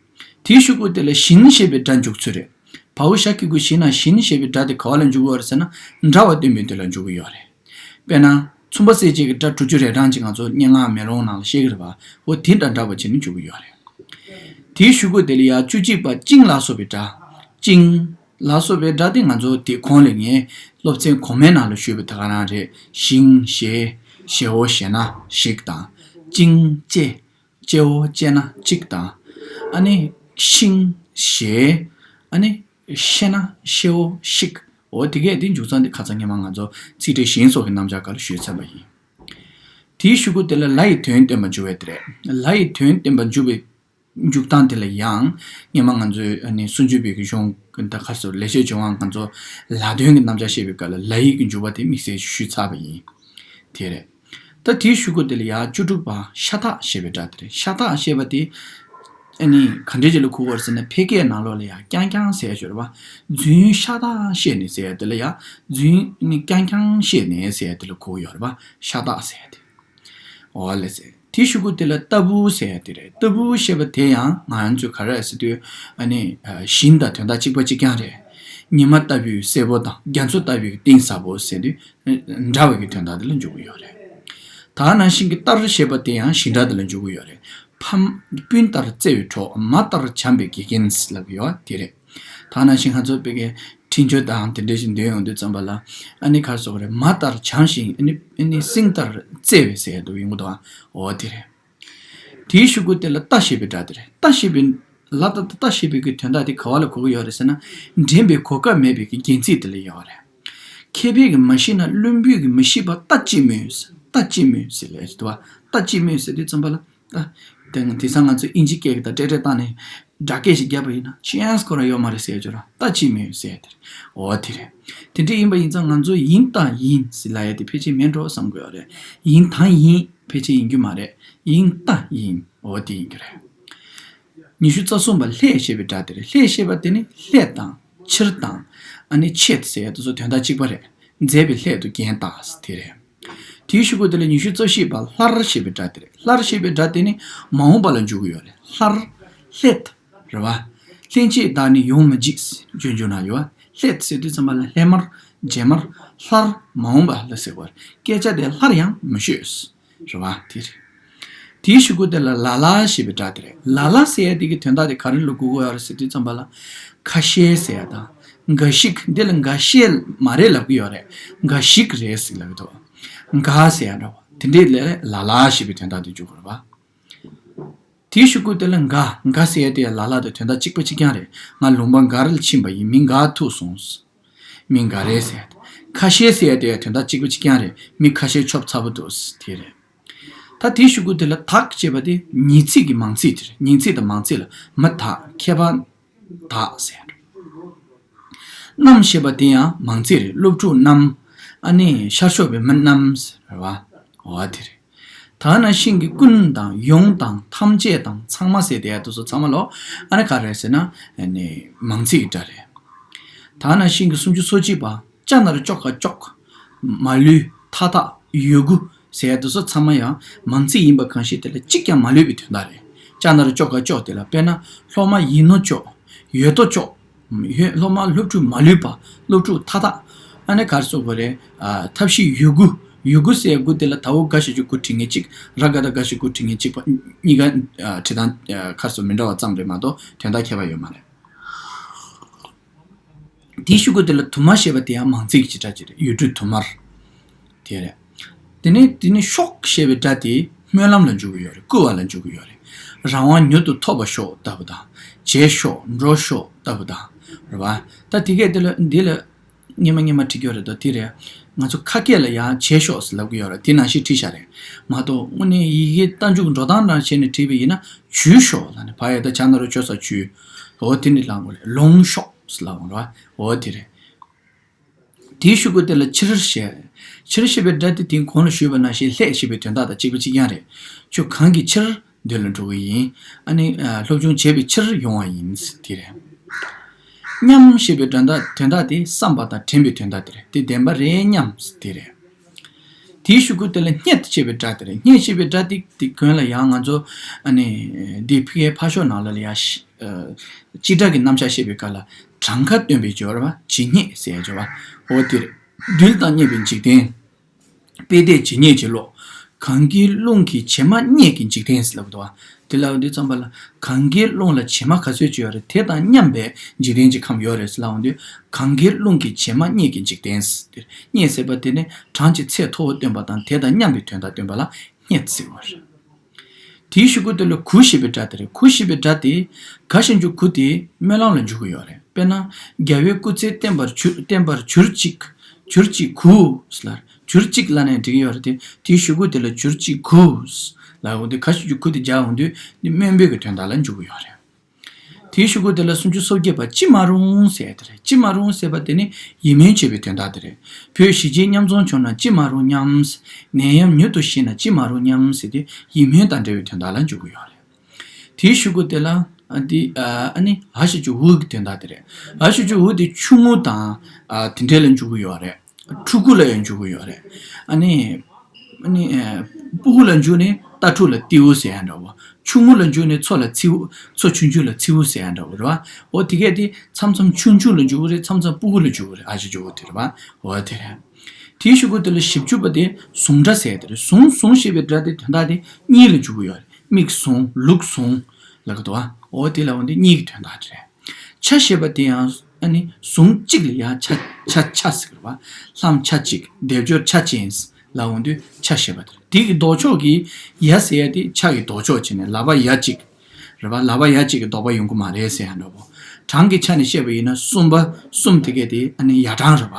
དེའི་གཞུག་གུ་དེ་ལ་བཞིན་ཞེས་པའི་སྒྲ་འཇུག་ཚུལ་རེད། བའོ་ཞ་གི་གུ་བཞིན་ན་བཞིན་ཞེས་པའི་སྒྲ་དེ་ག་བ་ལ་འཇུག་གི་ཡོད་རེད་ཟེར་ན། འདྲ་བ་སྟོན་པའི་དོན་ལ་འཇུག་གི་ཡོད་རེད། དཔེར་ན། ཚོམ་བུ་གསལ་བྱེད་ཀྱི་སྒྲ་དྲུག་ཅུ་རེ་གྲངས་ཅིག་ང་ཚོ་སྙན་ངག་མེ་ལོང་ནང་ལ་བཤད་ཀྱི་རེད་པ། འོ་དེ་འདྲ་འདྲ་བ་བྱས་ནས་འཇུག་གི་ཡོད་རེད། དེའི་གཞུག་གུ་དེ་ལ་ཡང་བཅུ་གཅིག་པ་ཅིང་ལ་སོགས་པའི་སྒྲ། ཅིང་ལ་སོགས་པའི་སྒྲ་དེ་ང་ཚོ་དེ་གོང་ལ་ངས་སློབ་ཚན་གོང་མའི་ནང་ལ་ཞུས་པ་དེ་ག་རང་རེད། ཞིང་ཞེས། ཞེའོ་ཞེ་ན་ཞིག་དང་། ཅིང་ཅེས། ཅེའོ་ཅེ་ན་གཅིག་དང་། ཨ་ནི་ཤིང་ཞེས། ཨ་ནི་ཤེ་ན་ཤེའོ་ཤིག་འོ་དེ་གས་དེ་འཇུག་མཚམས་དེ་ཁ་སང་ཉི་མ་ང་ཚོ་ཚིག་ཕྲད་གཞན་སོགས་ཀྱི་རྣམ་གཞག་སྐབས་ལ་ཞུས་ཚར་བ་ཡིན། དེའི་གཞུག་གུ་དེ་ལ་ལ་ཡི་དོན་སྟོན་པ་འཇུག་པ་དེ་རེད། ལ་ཡི་དོན་སྟོན་པ་འཇུག་པའི་འཇུག་སྟངས་དེ་ལ་ཡང་ཉི་མ་ང་ཚོའི་ཨ་ནི་སུམ་ཅུ་པའི་གི་གཞུང་ད་ག་སོ་ལེགས་བཤད་ལྗོན་དབང་ང་ཚོ་ལ་དོན་གྱི་རྣམ་གཞག་བཤད་པའི་སྐབས་ལ་ལ་ཡིག་གི་འཇུག་པ་དེ་དམིགས་བསལ་ཞུས་ཚར་བ་ཡིན། དེ་རེད། ད་དེའི་གཞུག་གུ་དེ་ལ་ཡང་བཅུ་དྲུག་པ་ཤ་སྟག་ཞེས་པའི་སྒྲ་དེ་རེད། ཤ་སྟག་ཞེས་པ་དེ་ཨ་ནི་ག་འདྲ་ཅིག་ལ་གོ་དགོས་རེད་ཟེར་ན། ཕལ་སྐད་ནང་ལོགས་ལ་ཡང་རྐྱང་རྐྱང་ཟེར་ཡ་ཅིག་ཡོད་རེད་པ། རྫུན་ཤ་སྟག་བཤད་ནས་ཟེར་ཡ་དེ་ལ་ཡང་རྫུན་ནི་རྐྱང་རྐྱང་བཤད་ནས་ཟེར་ཡ་དེ་ལ་གོ་གི་ཡོད་རེད་པ། ཤ་སྟག་ཟེར་ཡ་དེ། འོ་ལགས་སེ། དེའི་གཞུག་གུ་དེ་ལ་ལྟ་བུ་ཟེར་ཡ་དེ་རེད། ལྟ་བུ་ཞེས་པ་དེ་ཡང་ང་རང་ཚོས་ག་རེ་ཟེར་དུས་ཨ་ནི་ཨ་བཞིན་དང་དོན་དག་གཅིག་པ་གཅིག་རྐྱང་རེད། ཉི་མ་ལྟ་བུའི་གསལ་པོ་དང་རྒྱ་མཚོ་ལྟ་བུའི་གཏིང་ཟབ་པོ་ཟེར་དུས་འདྲ་བའི་གི་དོན་དག་དེ་ལ་འཇུག་གི་ཡོད་རེད། ད་ནང་བཞིན་གྱི་ལྟར་ཞེས་པ་དེ་ཡང་བཞིན་སྒྲ་དེ་ལ་འཇུག་གི་ཡོད་རེད། ཕ་སྤུན་ལྟར་བརྩེ་བའི་གྲོགས། མ་ལྟར་བྱམས་པའི་དགེ་རྒན་ལབ་ཀྱི་ཡོད་དེ་རེད། ད་ནང་བཞིན་ང་ཚོ་བོད་ཀྱི་འཕྲིན་བཅོལ་དང་དེ་འདྲ་ཞིག་འདོན་ཡོང་དུས་ཙམ་པ་ལ་ཨ་ནི་ག་རེ་ཟེར་དགོས་རེད། མ་ལྟར་བྱམས་ཤིང་ཨ་ནི་ཨ་ནི་སྲིང་ལྟར་བརྩེ་བའི་ཟེར་ཡ་དེ་ཡོང་གི་འདུག་ཨ། འོ་དེ་རེད། དེའི་གཞུག་གུ་དེ་ལ་ལྟ་ཞེས་པའི་སྒྲ་དེ་རེད། ལྟ་ཞེས་པའི་ལ་ད་ལྟ་ཞེས་པའི་གི་དོན་དག་དེ་ག་བ་ལ་གོ་གི་ཡོད་རེད་ཟེར་ན། འགྲན་པའི་གོ་སྐབས་མེད་པའི་གི་རྒྱན་ཚིག་དེ་ལ་ཡོད་རེད། མཁས་པས་གི་མ་ཤེས་ན་བླུན་པོས་གི་མི་ཤེས་པ་ལྟ་ཅི་སྨོས། ལྟ་ཅི་སྨོས་ཟེར་ལས་འདུག་བ། ལྟ་ཅི་སྨོས་ཟེར་དུས་ཙམ་པ་ལ། ད་དེང་དེང་སང་ང་ཚོ་ཨིན་ཇི་སྐད་ཀྱི་ད་ཏྲེ་ཏྲེ་བཏང་ནས་སྦྲགས་སྐད་ཞིག་བརྒྱབ་པ་ཡིན་ན། ཅི་ཡང་ཁོ་རང་ཡོད་མ་རེད་ཟེར་ཅོ་ར། ལྟ་ཅི་སྨོས་ཟེར་དེ་རེད། འོ་དེ་རེད། དེ་འདྲ་ཡིན་པ་ཡིན་ཙང་ང་ཚོ་ཡིན་ད་ཡིན་ཟེར་ལབ་ཡ་དེ་ཕལ་ཆེར་མེད་འགྲོ་བསམ་གི་ཡོད་རེད། ཡིན་ད་ཡིན་ཕལ་ཆེར་ཡིན་རྒྱུ་མ་རེད། ཡིན་ད་ཡིན། འོ་དེ་ཡིན་གྱི་རེད། ཉི་ཤུ་རྩ་གསུམ་པ་ལྷད་ཞེས་པའི་སྒྲ་དེ་རེད། ལྷད་ཞེས་པ་དེ་ནི་ལྷད་དང་ཕྱིར་དང་ཨ་ནི་ཆད་ཟེར་ཡ་དེ་ཚོ་དོན་དག་གཅིག་པ་རེད། མཛད་པའི་སླད་དུ་རྒྱན་བཏགས་དེ་རེད། དེའི་གཞུག་གུ་དེ་ལ་ཉི་ཤུ་རྩ་བཞི་པ་སླར་ཞེས་པའི་སྒྲ་དེ་རེད། སླར་ཞེས་པའི་སྒྲ་དེ་ནི་མ་འོངས་པ་ལ་འཇུག་གི་ཡོད་རེད། སླར། ལྷད། རེད་བ། ལྷན་ཅིག་བདག་ནི་ཡོང་མི་འཇིགས། སྦྱོར་འཇུག་ན་ཡོད་བ། ལྷད་ཟེར་དུས་ཙམ་པ་ལ་ལྷད་མར། རྗེས་མར། སླར། མ་འོངས་པ་ལ་ཟེར་བ། སྐད་ཆ་དེ་སླར་ཡང་མི་ཤོད། རེད་བ། དེ་རེད། དེའི་གཞུག་གུ་དེ་ལ་ལ་ལ་ཞེས་པའི་སྒྲ་དེ་རེད། ལ་ལ་ཟེར་ཡ་དེ་གི་དོན་དག་དེ་ག་རེ་ལ་གོ་དགོས་ཡོད་རེད་ཟེར་དུས་ཙམ་པ་ལ། ཁ་ཤས་ཟེར་ཡ་དང་། འགའ་ཞིག་འདི་ལ་འགའ་ཤས་མ་རེད་ལབ་ཀྱི་ཡོད་རེད། འགའ་ཞིག་རེད་ཟེར་ལབ་ཀྱི་འདུག་འགའ་ཟེར་ཡ་འདྲ་བ། དེ་འདྲས་ལ་ལ་ལ་ཞེས་པའི་དོན་དག་དེ་འཇུག་དགོས་རེད་བ། དེའི་གཞུག་གུ་དེ་ལ་འགའ། འགའ་ཟེར་ཡ་དེ་ཡང་ལ་ལ་དང་དོན་དག་གཅིག་པ་གཅིག་རྐྱང་རེད། ང་ལུང་པ་འགའ་རེ་ལ་ཕྱིན་པ་ཡིན། མི་འགའ་ཐུག་སོང་། མི་འགའ་རེ་ཟེར། ཁ་ཤས་ཟེར་ཡ་དེ་ཡང་དོན་དག་གཅིག་པ་གཅིག་རྐྱང་རེད། མི་ཁ་ཤས་ཆོབ་ཚ་པོ་འདུག་དེ་རེད། ད་དེའི་གཞུག་གུ་དེ་ལ་དག་ཅེས་པ་དེ་ཉིང་ཚིག་གི་མང་ཚིག་དེ་རེད། ཉིང་ཚིག་དང་མང་ཚིག་ལ་མི་དག་མཁས་པ་དག་ཟེར། རྣམས་ཞེས་པ་དེ་ཡང་མང་ཚིག་རེད། སློབ་ཕྲུག་རྣམས། ཨ་ནི་ཤར་ཕྱོགས་པའི་མི་རྣམས་རེད་བ། འོ་དེ་རེད། ད་ནང་བཞིན་གྱི་ཀུན་དང་ཡོངས་དང་ཐམས་ཅད་དང་ཚང་མ་ཟེར་དེ་ཡ་དེ་ཚོ་ཚང་མ་ལོ། ཨ་ནི་ག་རེ་ཟེར་ན། ཨ་ནི་མང་ཚིག་གི་སྒྲ་རེད། ད་ནང་བཞིན་གྱི་སུམ་ཅུ་སོ་གཅིག་པ། ལྕགས་ནར་ལྕོག་ག་ལྕོག་མ་ལུས། མཐའ་དག་ཡོད་དགུ་ཟེར་ཡ་དེ་ཚོ་ཚང་མ་ཡང་མང་ཚིག་ཡིན་པ་གང་ཞིག་དེ་ལ་གཅིག་ཀྱང་མ་ལུས་པའི་དོན་དག་རེད། ལྕགས་ནར་ལྕོག་ག་ལྕོག་དེ་ལ་དཔེར་ན་སློབ་མ་ཡིན་ནོ་ལྕོག་ཡོད་དོ་ལྕོག་ཡོད། སློབ་མ་སློབ་ཕྲུག་མ་ལུས་པ། སློབ་ཕྲུག་མཐའ་དག་ཨ་ནི་ག་རེ་ཟེར་དགོས་རེད། ཨ་ཐབས་ཤེས་ཡོད་དགུ། ཡོད་དགུ་ཟེར་དགུ་དེ་ལ་ད་འོག་འགའ་ཞིག་གི་གུ་བྲིས་མཁན་གཅིག་ར་ག་ད་འགའ་ཞིག་གི་གུ་བྲིས་མཁན་གཅིག་པ་གཉིས་ཀ་ཨ་བྲིས་སྟངས་ཨ་ག་རེ་ཟེར་མི་འདྲ་བ་ཙམ་རེད་མ་གཏོགས་དོན་དག་ཁྱད་པར་ཡོད་མ་རེད། དེའི་གཞུག་གུ་དེ་ལ་དུ་མ་ཞེས་པ་དེ་ཡང་མང་ཚིག་གི་བྱེད་སྒྲ་ཅིག་རེད། ཡུལ་གྲུ་དུ་མར། དེ་རེད། དེ་ནས་དེ་ནས་ཤོག་ཞེས་པའི་སྒྲ་དེ་སྨོན་ལམ་ལ་འཇུག་གི་ཡོད་རེད། བསྐུལ་བ་ལ་འཇུག་གི་ཡོད་རེད། རང་དབང་མྱུར་དུ་ཐོབ་པར་ཤོག་ལྟ་བུ་དང་། བྱེད་ཤོག་འགྲོ་ཤོག་ལྟ་བུ་དང་། རེད་བ། ད་དེ་གས་དེ་ལ་འདི་ལ་སྙན་མ་སྙན་མ་བྲིས་ཀྱི་ཡོད་རེད་དོ། དེ་རེད། ང་ཚོ་ཁ་སྐད་ལ་ཡང་བྱེད་ཤོག་ཟེར་ལབ་ཀྱི་ཡོད་རེད། དེ་ནང་བཞིན་བྲིས་བཞག་རེད་མ་གཏོགས་དངོས་གནས་ཡི་གེ་རྟ་མཇུག་འགྲོ་སྟངས་ནང་བྱས་ནས་བྲིས་པ་ཡིན་ན་བྱུས་ཤོག་ལབ་ནས་བ་ཡ་ད་བྱ་ན་རོ་བྱོ་ས་བྱུས། འོ་དེ་ནི་ལབ་དགོས་རེད། ལོངས་ཤོག་ཟེར་ལབ་དགོས་རེད་བ། འོ་དེ་རེད། དེའི་གཞུག་གུ་དེ་ལ་ཕྱིར་ཞེས། ཕྱིར་ཞེས་པའི་སྒྲ་དེ་དེའི་གོང་ལ་ཞུས་པ་ནང་བཞིན་ལྷད་ཞེས་པའི་དོན་དག་དང་གཅིག་པ་གཅིག་རྐྱང་རེད། ཁྱོད་གང་གི་ཕྱིར་འདི་ལ་འགྲོ་གི་ཡིན། ཨ་ནི་ཨ་སློབ་སྦྱོང་བྱས་པའི་ཕྱིར་ཡོང་བ་ཡིན། དེ་རེད། སྙམ་ཞེས་པའི་སྒྲ་དོན་དག་དེ་བསམ་པ་དང་དྲན་པའི་དོན་དག་དེ་རེད། དེ་བདེན་པ་རེད་སྙམ་དེ་རེད། དེའི་གཞུག་གུ་དེ་ལ་སྙད་ཅེས་པའི་སྒྲ་དེ་རེད། སྙད་ཅེས་པའི་སྒྲ་དེ་དེ་གོང་ལ་ཡང་ང་ཚོ་ཨ་ནི་འདི་ཕ་གིའི་ཕར་ཕྱོགས་ནང་ལ་ཡང་སྤྱི་སྒྲ་གི་རྣམ་གཞག་བཤད་པའི་སྐབས་ལ་གྲངས་ཀ་སྟོན་པའི་སྦྱོར་བ་ཇི་སྙེད་ཟེར་སྦྱོར་བ་འོ་དེ་རེད། རྡུལ་དང་སྙེད་པའི་འཇིག་རྟེན། དཔེ་དེ་ཇི་སྙེད་ཅིག་ཀློག། གང་གི་རླུང་གིས་བྱེ་མ་སྙེད་ཀྱི་འཇིག་རྟེན་ཟེར་ལབ་འདུག་བ། དེ་ལབ་དུས་ཙམ་པ་ལ་གང་གི་རླུང་ལ་བྱེ་མ་ག་ཚོད་ཅིག་ཡོད་རེད། དེ་དང་མཉམ་པའི་འཇིག་རྟེན་གྱི་ཁམས་ཡོད་རེད་ཟེར་ལབ་འོང་དུས། གང་གི་རླུང་གིས་བྱེ་མ་སྙེད་ཀྱི་འཇིག་རྟེན་ཟེར། སྙེད་ཟེར་བ་དེ་ནི་གྲངས་ཀྱི་ཚད་མཐོ་བོ་སྟོན་པ་དང་དེ་དང་མཉམ་པའི་དོན་དག་སྟོན་པ་ལ་སྙེད་ཟེར་བ་རེད། དེའི་གཞུག་གུ་དེ་ལ་གུ་ཞེས་པའི་སྒྲ་དེ་རེད། གུ་ཞེས་པའི་སྒྲ་དེ་ག་ཞབས་ཀྱུ་གུ་དེ་སྨོན་ལམ་ལ་འཇུག་གི་ཡོད་རེད། དཔེར་ན། རྒྱལ་བའི་སྐུ་ཚེ་བརྟན་པར་གྱུར་བརྟན་པར་གྱུར་ཅིག་གྱུར་ཅིག་གུ་ལ། གྱུར་ཅིག་ལབ་ནས་འགྲིག་གི་ཡོད་རེད་དེ། དེའི་གཞུག་གུ་དེ་ལ་གྱུར་ཅིག་གུ་ལབ་འོང་དུས་ག་ཞབས་ཀྱུ་གུ་དེ་སྦྱར་འོང་དུས་འདི་སྨོན་འབོད་ཀྱི་དོན་དག་ལ་འཇུག་གི་ཡོད་རེད། དེའི་གཞུག་གུ་དེ་ལ་སུམ་ཅུ་སོ་བརྒྱད་པ་ཅི་མ་རུང་ཟེར་དེ་རེད། ཅི་མ་རུང་ཟེར་བ་དེ་ནི་ཡིད་སྨོན་བྱེད་པའི་དོན་དག་དེ་རེད། བོད་གཞིས་བྱེས་མཉམ་འཛོམས་བྱུང་ན་ཅི་མ་རུང་སྙམ། ནད་ཡམས་མྱུར་དུ་ཞི་ན་ཅི་མ་རུང་སྙམ་ཟེར་དེ་ཡིད་སྨོན་དང་འབྲེལ་བའི་དོན་དག་ལ་འཇུག་གི་ཡོད་རེད། དེའི་གཞུག་གུ་དེ་ལ་ཨ་འདི་ཨ་ནི་འ་ཞབས་ཀྱུ་འུ་གི་དོན་དག་དེ་རེད། འ་ཞབས་ཀྱུ་འུ་དེ་ཆུང་ངུ་དང་དེ་འདྲས་ལ་འཇུག་གི་ཡོད་རེད། ཕྲུ་གུ་ལ་ཡང་འཇུག་གི་ཡོད་རེད། ཨ་ནི། ཨ་ནི། སྤུ་གུ་ལ་འཇུག་ནས་ལྟ་ཕྲུག་ལ་ཏེའུ་ཟེར་ཡ་འདྲ་བོ། ཆུང་ངུ་ལ་འཇུག་ནས་མཚོ་ལ་མཚེའུ། མཚོ་ཆུང་ཆུང་ལ་མཚེའུ་ཟེར་ཡ་འདྲ་བོ་རེད་བ། འོ་དེ་གས་དེ་མཚམས་མཚམས་ཆུང་ཆུང་ལ་འཇུག་གི་རེད། མཚམས་མཚམས་སྤུ་གུ་ལ་འཇུག་གི་རེད། འ་ཞབས་ཀྱུ་འུ་དེ་རེད་བ། འོ་དེ་རེད། དེའི་གཞུག་གུ་དེ་ལ་ཞབས་ཀྱུ་པ་དེ་ཟུང་སྒྲ་ཟེར་དེ་རེད། ཟུང་ཟུང་ཞེས་པའི་སྒྲ་དེ་དོན་དག་དེ་གཉིས་ལ་འཇུག་གི་ཡོད་རེད། མིག་ཟུང་ལུག་ཟུང་ལབ་གི་འདུག་བ། འོ་དེ་ལ་འོ་འདི་གཉིས་ཀྱི་དོན་དག་དེ་རེད། ཆ་ཞེས་པ་དེ་ཡང་ཨ་ནི་ཟུང་གཅིག་ལ་ཡང་ཆ་ཆ་ཆ་ཟེར་བ། ལྷམ་ཆ་གཅིག་སྡེབ་སྦྱོར་ཆ་ཅན་ལ་འོང་དུས་ཆ་ཞེས་པ་དེ་རེད། དེ་གི་ལྡོག་ཕྱོགས་ཀྱི་ཡ་ཟེར་ཡ་དེ་ཆ་གི་ལྡོག་ཕྱོགས་བྱས་ནས་ལག་པ་ཡ་གཅིག་རེད་བ། ལག་པ་ཡ་གཅིག་གི་ལྡོག་པ་ཡོང་གི་མ་རེད་ཟེར་ཡ་འདྲ་བོ། གྲངས་ཀྱི་ཆ་ནས་བཤད་པ་ཡིན་ན་གསུམ་པ་གསུམ་དེ་གས་དེ་ཨ་ནི་ཡ་གྲངས་རེད་བ།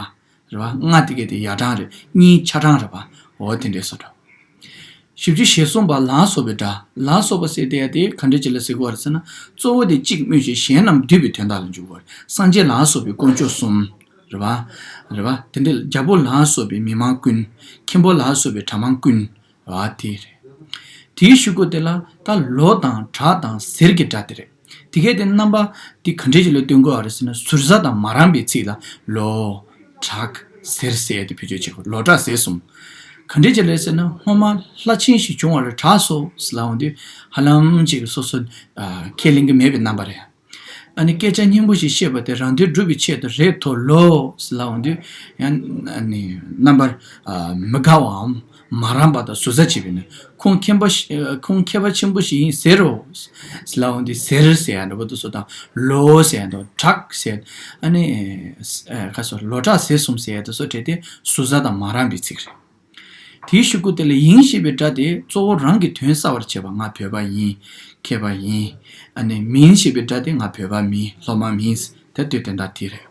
རེད་བ། ལྔ་དེ་གས་དེ་ཡ་གྲངས་རེད། གཉིས་ཆ་གྲངས་རེད་བ། འོ་དེ་འདྲས་སོ་འདྲ། ཞིབ་ཆ་ཞེས་གསུངས་པ་ལ་སོགས་པའི་སྒྲ། ལ་སོགས་པ་ཟེར་དེ་ཡ་དེ་ག་འདྲས་ཅིག་ལ་ཟེར་གི་ཡོད་རེད་ཟེར་ན། གཙོ་བོ་དེ་གཅིག་སྨོས་ཤིང་གཞན་རྣམས་འདུས་པའི་དོན་དག་ལ་འཇུག་གི་ཡོད་རེད། སངས་རྒྱས་ལ་སོགས་པའི་དཀོན་མཆོག་གསུམ། རེད་བ། རེད་བ། དེ་འདྲས་རྒྱལ་པོ་ལ་སོགས་པའི་མི་མང་ཀུན། མཁན་པོ་ལ་སོགས་པའི་གྲྭ་མང་ཀུན། རེད་བ། དེ་རེད། དེའི་གཞུག་གུ་དེ་ལ་ད་ལོ་དང་བྲག་དང་ཟེར་གྱི་སྒྲ་དེ་རེད། དེ་གས་དེ་རྣམ་པ་དེ་ག་འདྲས་ཅིག་ལ་སྟོན་གི་ཡོད་རེད་ཟེར་ན། ཟུར་ཟ་དང་མ་རངས་པའི་ཚིག་ལ་ལོ། བྲག་ཟེར་ཟེར་ཏེ་བེད་སྤྱོད་བྱེད་དགོས། ལོ་བྲག་ཟེར་གསུམ། ག་འདྲས་ཅིག་ལ་ཟེར་ན། སྔོན་མ་ལྷ་ཆེན་ཞིག་བྱུང་བ་ལ་གྲགས་སོ་ཟེར་ལབ་འོང་དུས་ཧ་ལམ་ཅིག་སོ་སོ་ཨ་ཁས་ལེན་གྱི་མེད་པའི་རྣམ་པ་རེད། ཨ་ནི་སྐད་ཆ་སྙན་པོ་ཞིག་བཤད་པ་དེ་རང་དོན་སྒྲུབ་པའི་ཆེད་དུ་རེད་དོ་ལོ་ཟེར་ལབ་འོང་དུས་ཡང་ཨ་ནི་རྣམ་པར་ཨ་མི་དགའ་བའམ་མ་རངས་པ་དང་ཟུར་ཟ་བྱེད་པས་ན། ཁོང་མཁས་པ་ཞིག་ཁོང་མཁས་པ་ཆེན་པོ་ཞིག་ཡིན་ཟེར་རོ་ཟེར་ལབ་འོང་དུས་ཟེར་ཟེར་ཡ་འདྲ་པོ་དེ་ཚོ་དང་། ལོ་ཟེར་ཡ་དང་བྲག་ཟེར། ཨ་ནི་ཨ་ཁ་སོ་ལོ་བྲག་ཟེར་གསུམ་ཟེར་ཡ་དེ་ཚོ་གྲས་དེ་ཟུར་ཟ་དང་མ་རངས་པའི་ཚིག་རེད། དེའི་གཞུག་གུ་དེ་ལ་ཡིན་ཞེས་པའི་སྒྲ་དེ་གཙོ་བོ་རང་གི་དོན་གསལ་བར་བྱེད་པ། ང་བོད་པ་ཡིན། མཁས་པ་ཡིན། ཨ་ནི་མིན་ཞེས་པའི་སྒྲ་དེ་ང་བོད་པ་མིན། སློབ་མ་མིན། དེ་ལྟོས་དོན་དག་དེ་རེད།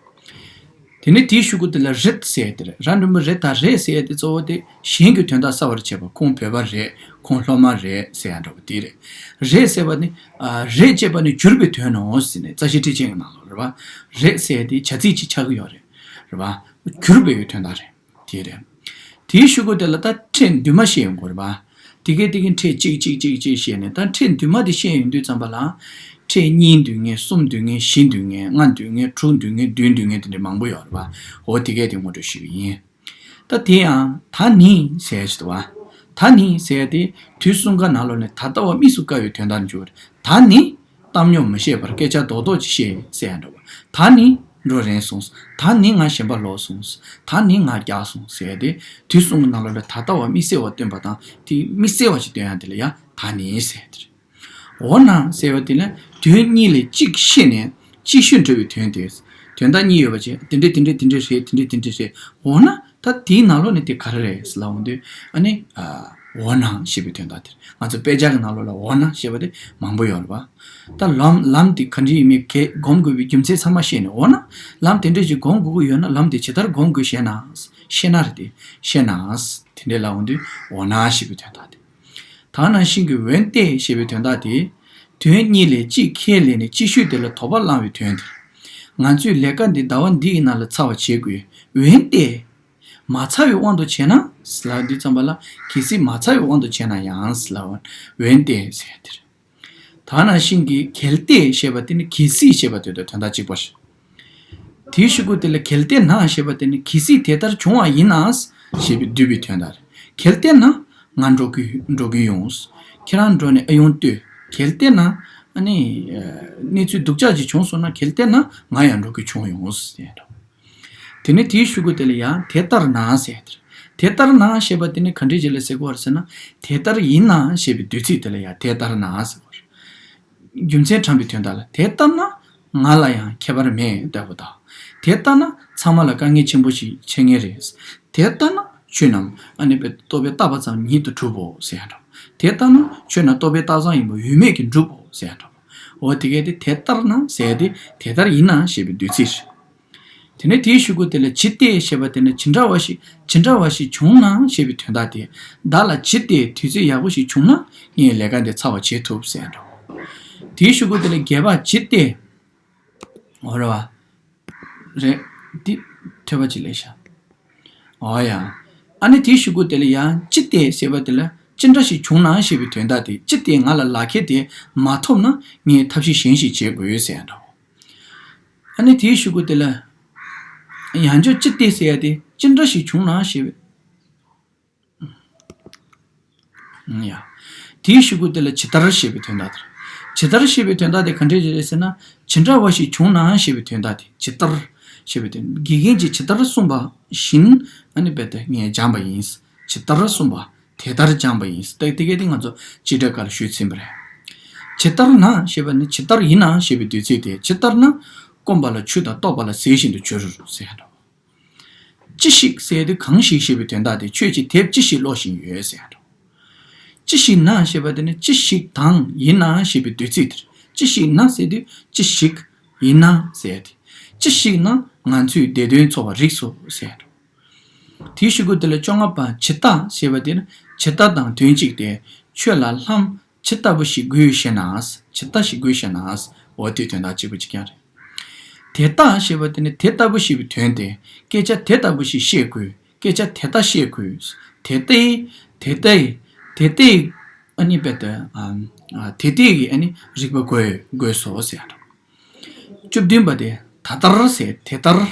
དེ་ནས་དེའི་གཞུག་གུ་དེ་ལ་རེད་ཟེར་དེ་རེད། ར་འགྲེང་བུ་རེད་དང་རེད་ཟེར་ཡ་དེ་གཙོ་བོ་དེ་གཞན་གྱི་དོན་དག་གསལ་བར་བྱེད་པ། ཁོང་བོད་པ་རེད། ཁོང་སློབ་མ་རེད་ཟེར་ཡ་འདྲ་བོ་དེ་རེད། རེད་ཟེར་བ་ནི་ཨ་རེད་ཅེས་པ་ནི་གྱུར་པའི་དོན་ནོ་ཟེར་ནས་རྩ་ཤེ་ཊཱིཀ་ཆེན་གྱི་ནང་ལོགས་རེད་བ། རེད་ཟེར་ཡ་དེ་བྱ་ཚིག་ཅིག་ཆགས་ཀྱི་ཡོད་རེད། རེད་བ། གྱུར་པའི་དོན་དག་རེད། དེ་རེད། དེའི་གཞུག་གུ་དེ་ལ་ད་ཕྲད་མདུན་མ་བཤད་ཡོང་གི་རེད་པ། དེ་གའི་དེ་གའི་ཕྲད་གཅིག་གཅིག་གཅིག་གཅིག་བཤད་ནས། ད་ཕྲད་མདུན་མ་དེ་བཤད་ཡོང་དུས་ཙམ་པ་ལ། ཕྲད་གཉིས་མདུན་ངེས། གསུམ་མདུན་ངེས། བཞི་མདུན་ངེས། ལྔ་མདུན་ངེས། དྲུག་མདུན་ངེས། བདུན་མདུན་ངེས། དེ་འདྲའི་མང་པོ་ཡོད་རེད་པ། འོ་དེ་གའི་དེ་ངོ་སྤྲོད་ཞུ་གི་ཡིན། ད་དེ་ཡང་ད་ནི་ཟེར་ཡ་ཞིག་འདུག་པ། ད་ནི་ཟེར་ཡ་དེ་དུས་གསུམ་ཀ་ནང་ལོགས་ནས་ད་ལྟ་བ་དམིགས་སུ་བཀར་བའི་དོན་དག་འཇུག་པ་རེད། ད་ནི། གཏམ་རྙོག་མི་བཤད་པར་སྐད་ཆ་རྡོག་རྡོག་ཅིག་བཤད་ཟེར་ཡ་འདྲ་བོ། ད་ནི་འགྲོ་རན་སོང་། ད་ནི་ང་ཞེན་པ་ལོག་སོང་། ད་ནི་ང་རྒྱགས་སོང་ཟེར་ཡ་དེ། དུས་གསུམ་གྱི་ནང་ལོགས་ལ་ད་ལྟ་བ་དམིགས་བསལ་བ་སྟོན་པ་དང་། དེ་དམིགས་བསལ་བ་ཞིག་སྟོན་ཡ་དེ་ལ་ཡང་ད་ནི་ཟེར་ཡ་དེ་རེད། འོ་ན་ཟེར་བ་དེ་ལ་དོན་གཉིས་ལས་གཅིག་ཤེས་ནས་གཅིག་ཤོས་འགྲོ་བའི་དོན་དེ། དོན་དག་གཉིས་ཡོད་པ་ཅིག་དེ་འདྲས་དེ་འདྲས་དེ་འདྲས་རེད། དེ་འདྲས་དེ་འདྲས་རེད། འོ་ན། ད་དེའི་ནང་ལོགས་ནས་དེ་ག་རེ་རེད་ཟེར་ལབ་འོང་དུས། ཨ་ནི། ཨ། འོ་ན་ཞེས་པའི་དོན་དག་དེ་རེད། ང་ཚོ་དཔེ་ཆ་གི་ནང་ལོགས་ལ་འོ་ན་ཞེས་པ་དེ་མང་པོ་ཡོད་རེད་པ། ད་ལམ་ལམ་དེ་ག་འདྲ་ཡིན་མིན་གས་སྒོམ་དགོས་པའི་རྒྱུ་མཚན་ཚང་མ་ཤེས་ནས། འོ་ན་ལམ་དེ་འདྲ་ཞིག་སྒོམ་དགོས་ཀྱི་ཡོད་ན། ལམ་དེ་ཇི་ལྟར་སྒོམ་དགོས་ཤེས་ན། ཤེས་ན་རེད་དེ། ཤེས་ན། དེ་འདྲས་ལབ་འོང་དུས་འོ་ན་ཞེས་པའི་དོན་དག་དེ། ད་ནང་བཞིན་གྱི་འོན་ཏེ་ཞེས་པའི་དོན་དག་དེ། དོན་གཉིས་ལས་གཅིག་ཁས་ལེན་ནས་གཅིག་ཤོས་དེ་ལ་དོགས་པ་བསླང་བའི་དོན་དེ། ང་ཚོས་ལས་ཀ་འདི་ཟླ་བ་འདི་ཡི་ནང་ལ་ཚར་བ་བྱེད་དགོས། འོན་ཏེ། མ་ཚར་བའི་དབང་དུ་བྱས་ན་ཟེར་ལབ་དུས་ཙམ་པ་ལ། གལ་སྲིད་མ་ཚར་བའི་དབང་དུ་བྱས་ན་ཡང་ཟེར་ལབ་པ། འོན་ཏེ་ཟེར་དེ་རེད། ད་ནང་བཞིན་གྱི་གལ་ཏེ་ཞེས་པ་དེ་ནི་གལ་སྲིད་ཞེས་པ་དེ་དང་དོན་དག་གཅིག་པ་རེད། དེའི་གཞུག་གུ་དེ་ལ་གལ་ཏེ་ན་ཞེས་པ་དེ་ནི་གལ་སྲིད་དེ་ལྟར་བྱུང་བ་ཡིན་ན་ཞེས་པའི་བསྡུས་པའི་དོན་དག་རེད། གལ་ཏེ་ན་ང་འགྲོ་གི་འགྲོ་གི་ཡོང་། ཁྱེད་རང་འགྲོ་ནས་ཨ་ཡོང་ལྟོས། གལ་ཏེ་ན་ཨ་ནི་གནས་ཚུལ་སྡུག་ཅག་ཅིག་བྱུང་སོང་ན་གལ་ཏེ་ན་ང་ཡང་འགྲོ་གི་བྱུང་ཡོང་ཟེར་འགྲོ། དེ་ནས་དེའི་གཞུག་གུ་དེ་ལ་ཡང་དེ་ལྟར་ན་ཟེར། དེ་ལྟར་ན་ཞེས་པ་དེ་ནི་ག་འདྲའི་རྗེས་ལ་ཟེར་དགོས་པ་རེད་ཟེར་ན། དེ་ལྟར་ཡིན་ན་ཞེས་པའི་བསྡུས་ཚིག་དེ་ལ་ཡང་དེ་ལྟར་ན་ཟེར་བ་རེད། རྒྱུ་མཚན་དྲངས་པའི་དོན་དག་ལ་དེ་ལྟར་ན་ང་ལ་ཡང་ཁྱད་པར་མེད་ལྟ་བུ་དང་། དེ་ལྟར་ན་ཚང་མ་ལ་དཀའ་ངལ་ཆེན་པོ་ཞིག་འཕྱད་ངེས་རེད། དེ་ལྟར་ན་ཆོས་རྣམས་ཨ་ནི་པའི་རྟོག་པས་བརྟགས་པ་ཙམ་ཉིད་དུ་གྲུབ་བོ་ཟེར་ཡ་འདྲ། དེ་ལྟར་ན་ཆོས་རྣམས་རྟོག་པས་བརྟགས་ཙམ་ཡིན་པ་ཡུལ་མེད་ཀྱིས་གྲུབ་བོ་ཟེར་ཡ་འདྲ། འོ་དེ་གས་དེ་དེ་ལྟར་ན་ཟེར་ཏེ་དེ་ལྟར་ཡིན་ན་ཞེས་པའི་བསྡུས་ཚིག་རེད། དེ་ནས་དེའི་གཞུག་གུ་དེ་ལ་ཇི་སྟེ་ཞེས་པ་དེ་ནི་ཇི་འདྲ་བ་ཞིག་ཇི་འདྲ་བ་ཞིག་བྱུང་ན་ཞེས་པའི་དོན་དག་དེ། བདག་ལ་ཇི་སྟེ་དུས་ཚོད་ཡག་པོ་ཞིག་བྱུང་ན་ངས་ལས་ཀ་འདི་ཚར་བ་བྱེད་ཐུབ་ཟེར་འགྲོ། དེའི་གཞུག་གུ་དེ་ལ་རྒྱས་པ་ཇི་སྟེ། འོ་རེད་བ། རེད། འདི་ཐོས་པ་ཅིག་ལས་ཤག་འོ་ཡ། ཨ་ནི་དེའི་གཞུག་གུ་དེ་ལ་ཡང་ཅི་སྟེ་ཟེར་བ་དེ་ལ་ཅི་འདྲ་ཞིག་བྱུང་ན་ཞེས་པའི་དོན་དག་དེ་ཅི་སྟེ་ང་ལ་ལག་ཁྱེར་དེ་མ་ཐོབ་ན་ངས་ཐབས་ཤེས་གཞན་ཞིག་བྱེད་དགོས་ཟེར་འགྲོ། ཨ་ནི་དེའི་གཞུག་གུ་དེ་ལ། ཡང་བསྐྱར་ཅི་སྟེ་ཟེར་ཡ་དེ་ཅི་འདྲ་ཞིག་བྱུང་ན་ཞེས་པའི། ཡ། དེའི་གཞུག་གུ་དེ་ལ་ཇི་ལྟར་ཞེས་པའི་དོན་དག་དེ་རེད། ཇི་ལྟར་ཞེས་པའི་དོན་དག་དེ་ག་འདྲས་རེད་ཟེར་ན། ཇི་འདྲ་བ་ཞིག་བྱུང་ན་ཞེས་པའི་དོན་དག་དེ་ཇི་ལྟར་ཞེས་པའི་དོན། དགེ་རྒན་གྱིས་ཇི་ལྟར་གསུངས་པ་བཞིན་ཨ་ནི་རྦད་དེ་ངས་སྦྱངས་པ་ཡིན། ཇི་ལྟར་གསུངས་པ་དེ་ལྟར་སྦྱངས་པ་ཡིན། ད་དེ་གས་དེ་ང་ཚོ་བྱེད་སྒྲ་སྐབས་ལ་ཞུས་ཟིན་པ་རེད། ཇི་ལྟར་ན་ཞེས་པ་ནི་ཇི་ལྟར་ཡིན་ན་ཞེས་པའི་བསྡུས་ཚིག་དེ་ཇི་ལྟར་ན། སྐོམ་པ་ལ་ཆུ་དང་ལྟོགས་པ་ལ་ཟས་བཞིན་དུ་གྱུར་ཟེར་ཡ་འདྲ། ཅི་ཞིག་ཟེར་དུས་གང་ཞིག་ཞེས་པའི་དོན་དག་དེ་ཁྱོད་ཀྱིས་དེབ་ཅི་ཞིག་ཀློག་བཞིན་ཡོད་ཟེར་ཡ་འདྲ། ཅི་ཞིག་ན་ཞེས་པ་དེ་ནི་ཅི་ཞིག་དང་ཡིན་ན་ཞེས་པའི་བསྡུས་ཚིག་དེ་རེད། ཅི་ཞིག་ན་ཟེར་དུས་ཅི་ཞིག་ཡིན་ན་ཟེར་ཡ་དེ། ཅི་ཞིག་ན་ང་ཚོས་བདེ་དོན་འཚོ་བ་རིགས་སོ་ཟེར་ཡ་འདྲ། དེའི་གཞུག་གུ་དེ་ལ་བཅོ་ལྔ་པ་ཇི་ལྟ་ཞེས་པ་དེ་ནི་ཇི་ལྟ་དང་དོན་གཅིག་སྟེ། ཁྱོད་ལ་ལྷམ་ཇི་ལྟ་བུ་ཞིག་དགོས་ཤེ་ན། ཇི་ལྟ་ཞིག་དགོས་ཤེ་ན། འོ་དེའི་དོན་དག་གཅིག་པ་གཅིག་རྐྱང་རེད། དེ་ལྟ་ཞེས་པ་དེ་ནི་དེ་ལྟ་བུ་ཞེས་པའི་དོན་ཏེ། སྐད་ཆ་དེ་ལྟ་བུ་ཞིག་བཤད་དགོས། སྐད་ཆ་དེ་ལྟ་བཤད་དགོས། དེ་ལྟའི། དེ་ལྟའི། དེ་ལྟའི། ཨ་ནི་རྦད་དེ། ཨ། ཨ། དེ་ལྟའི་གི་ཨ་ནི་རིག་པ་དགོས་དགོས་སོ་ཟེར་ཡ་འདྲ། བཅུ་བདུན་པ་དེ་ད་ལྟར་ཟེར་དེ་ལྟར།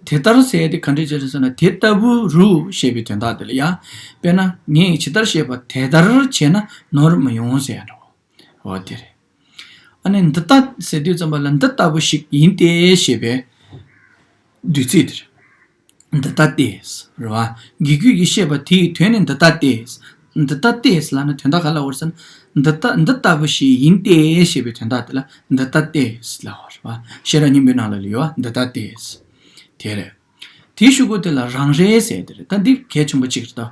དེ་ལྟར་ཟེར་དེ་ག་འདྲ་བྱས་ཟེར་ན་དེ་ལྟ་བུ་རུ་ཞེས་པའི་དོན་དག་དེ་ལ་ཡ། དཔེར་ན་ངས་ཇི་ལྟར་བཤད་པ་དེ་ལྟར་བྱས་ན་ནོར་མི་ཡོང་ཟེར་ཡ་འདྲ། འོ་དེ་རེད། ཨ་ནི་འདི་ལྟ་ཟེར་དུས་ཙམ་པ་ལ་འདི་ལྟ་བུ་ཞིག་ཡིན་ཏེ་ཞེས་པའི་བསྡུས་ཚིག་དེ་རེད། འདི་ལྟ་སྟེ། རེད་བ། དགེ་རྒྱུད་ཀྱིས་བཤད་པ་དེའི་དོན་ནི་འདི་ལྟ་སྟེ། འདི་ལྟ་སྟེ་ལབ་ན་དོན་དག་ག་ལ་བར་ཟེར་ན། འདི་ལྟ་འདི་ལྟ་བུ་ཞིག་ཡིན་ཏེ་ཞེས་པའི་དོན་དག་དེ་ལ་འདི་ལྟ་སྟེ་ལབ་པ་རེད་བ། ཤེས་རབ་སྙིང་པོའི་ནང་ལ་ཡོད་བ་འདི་ལྟ་སྟེ། དེ་རེད། དེའི་གཞུག་གུ་དེ་ལ་རང་རེད་ཟེར་དེ་རེད། ད་འདི་གལ་ཆེན་པོ་གཅིག་རེད་ད།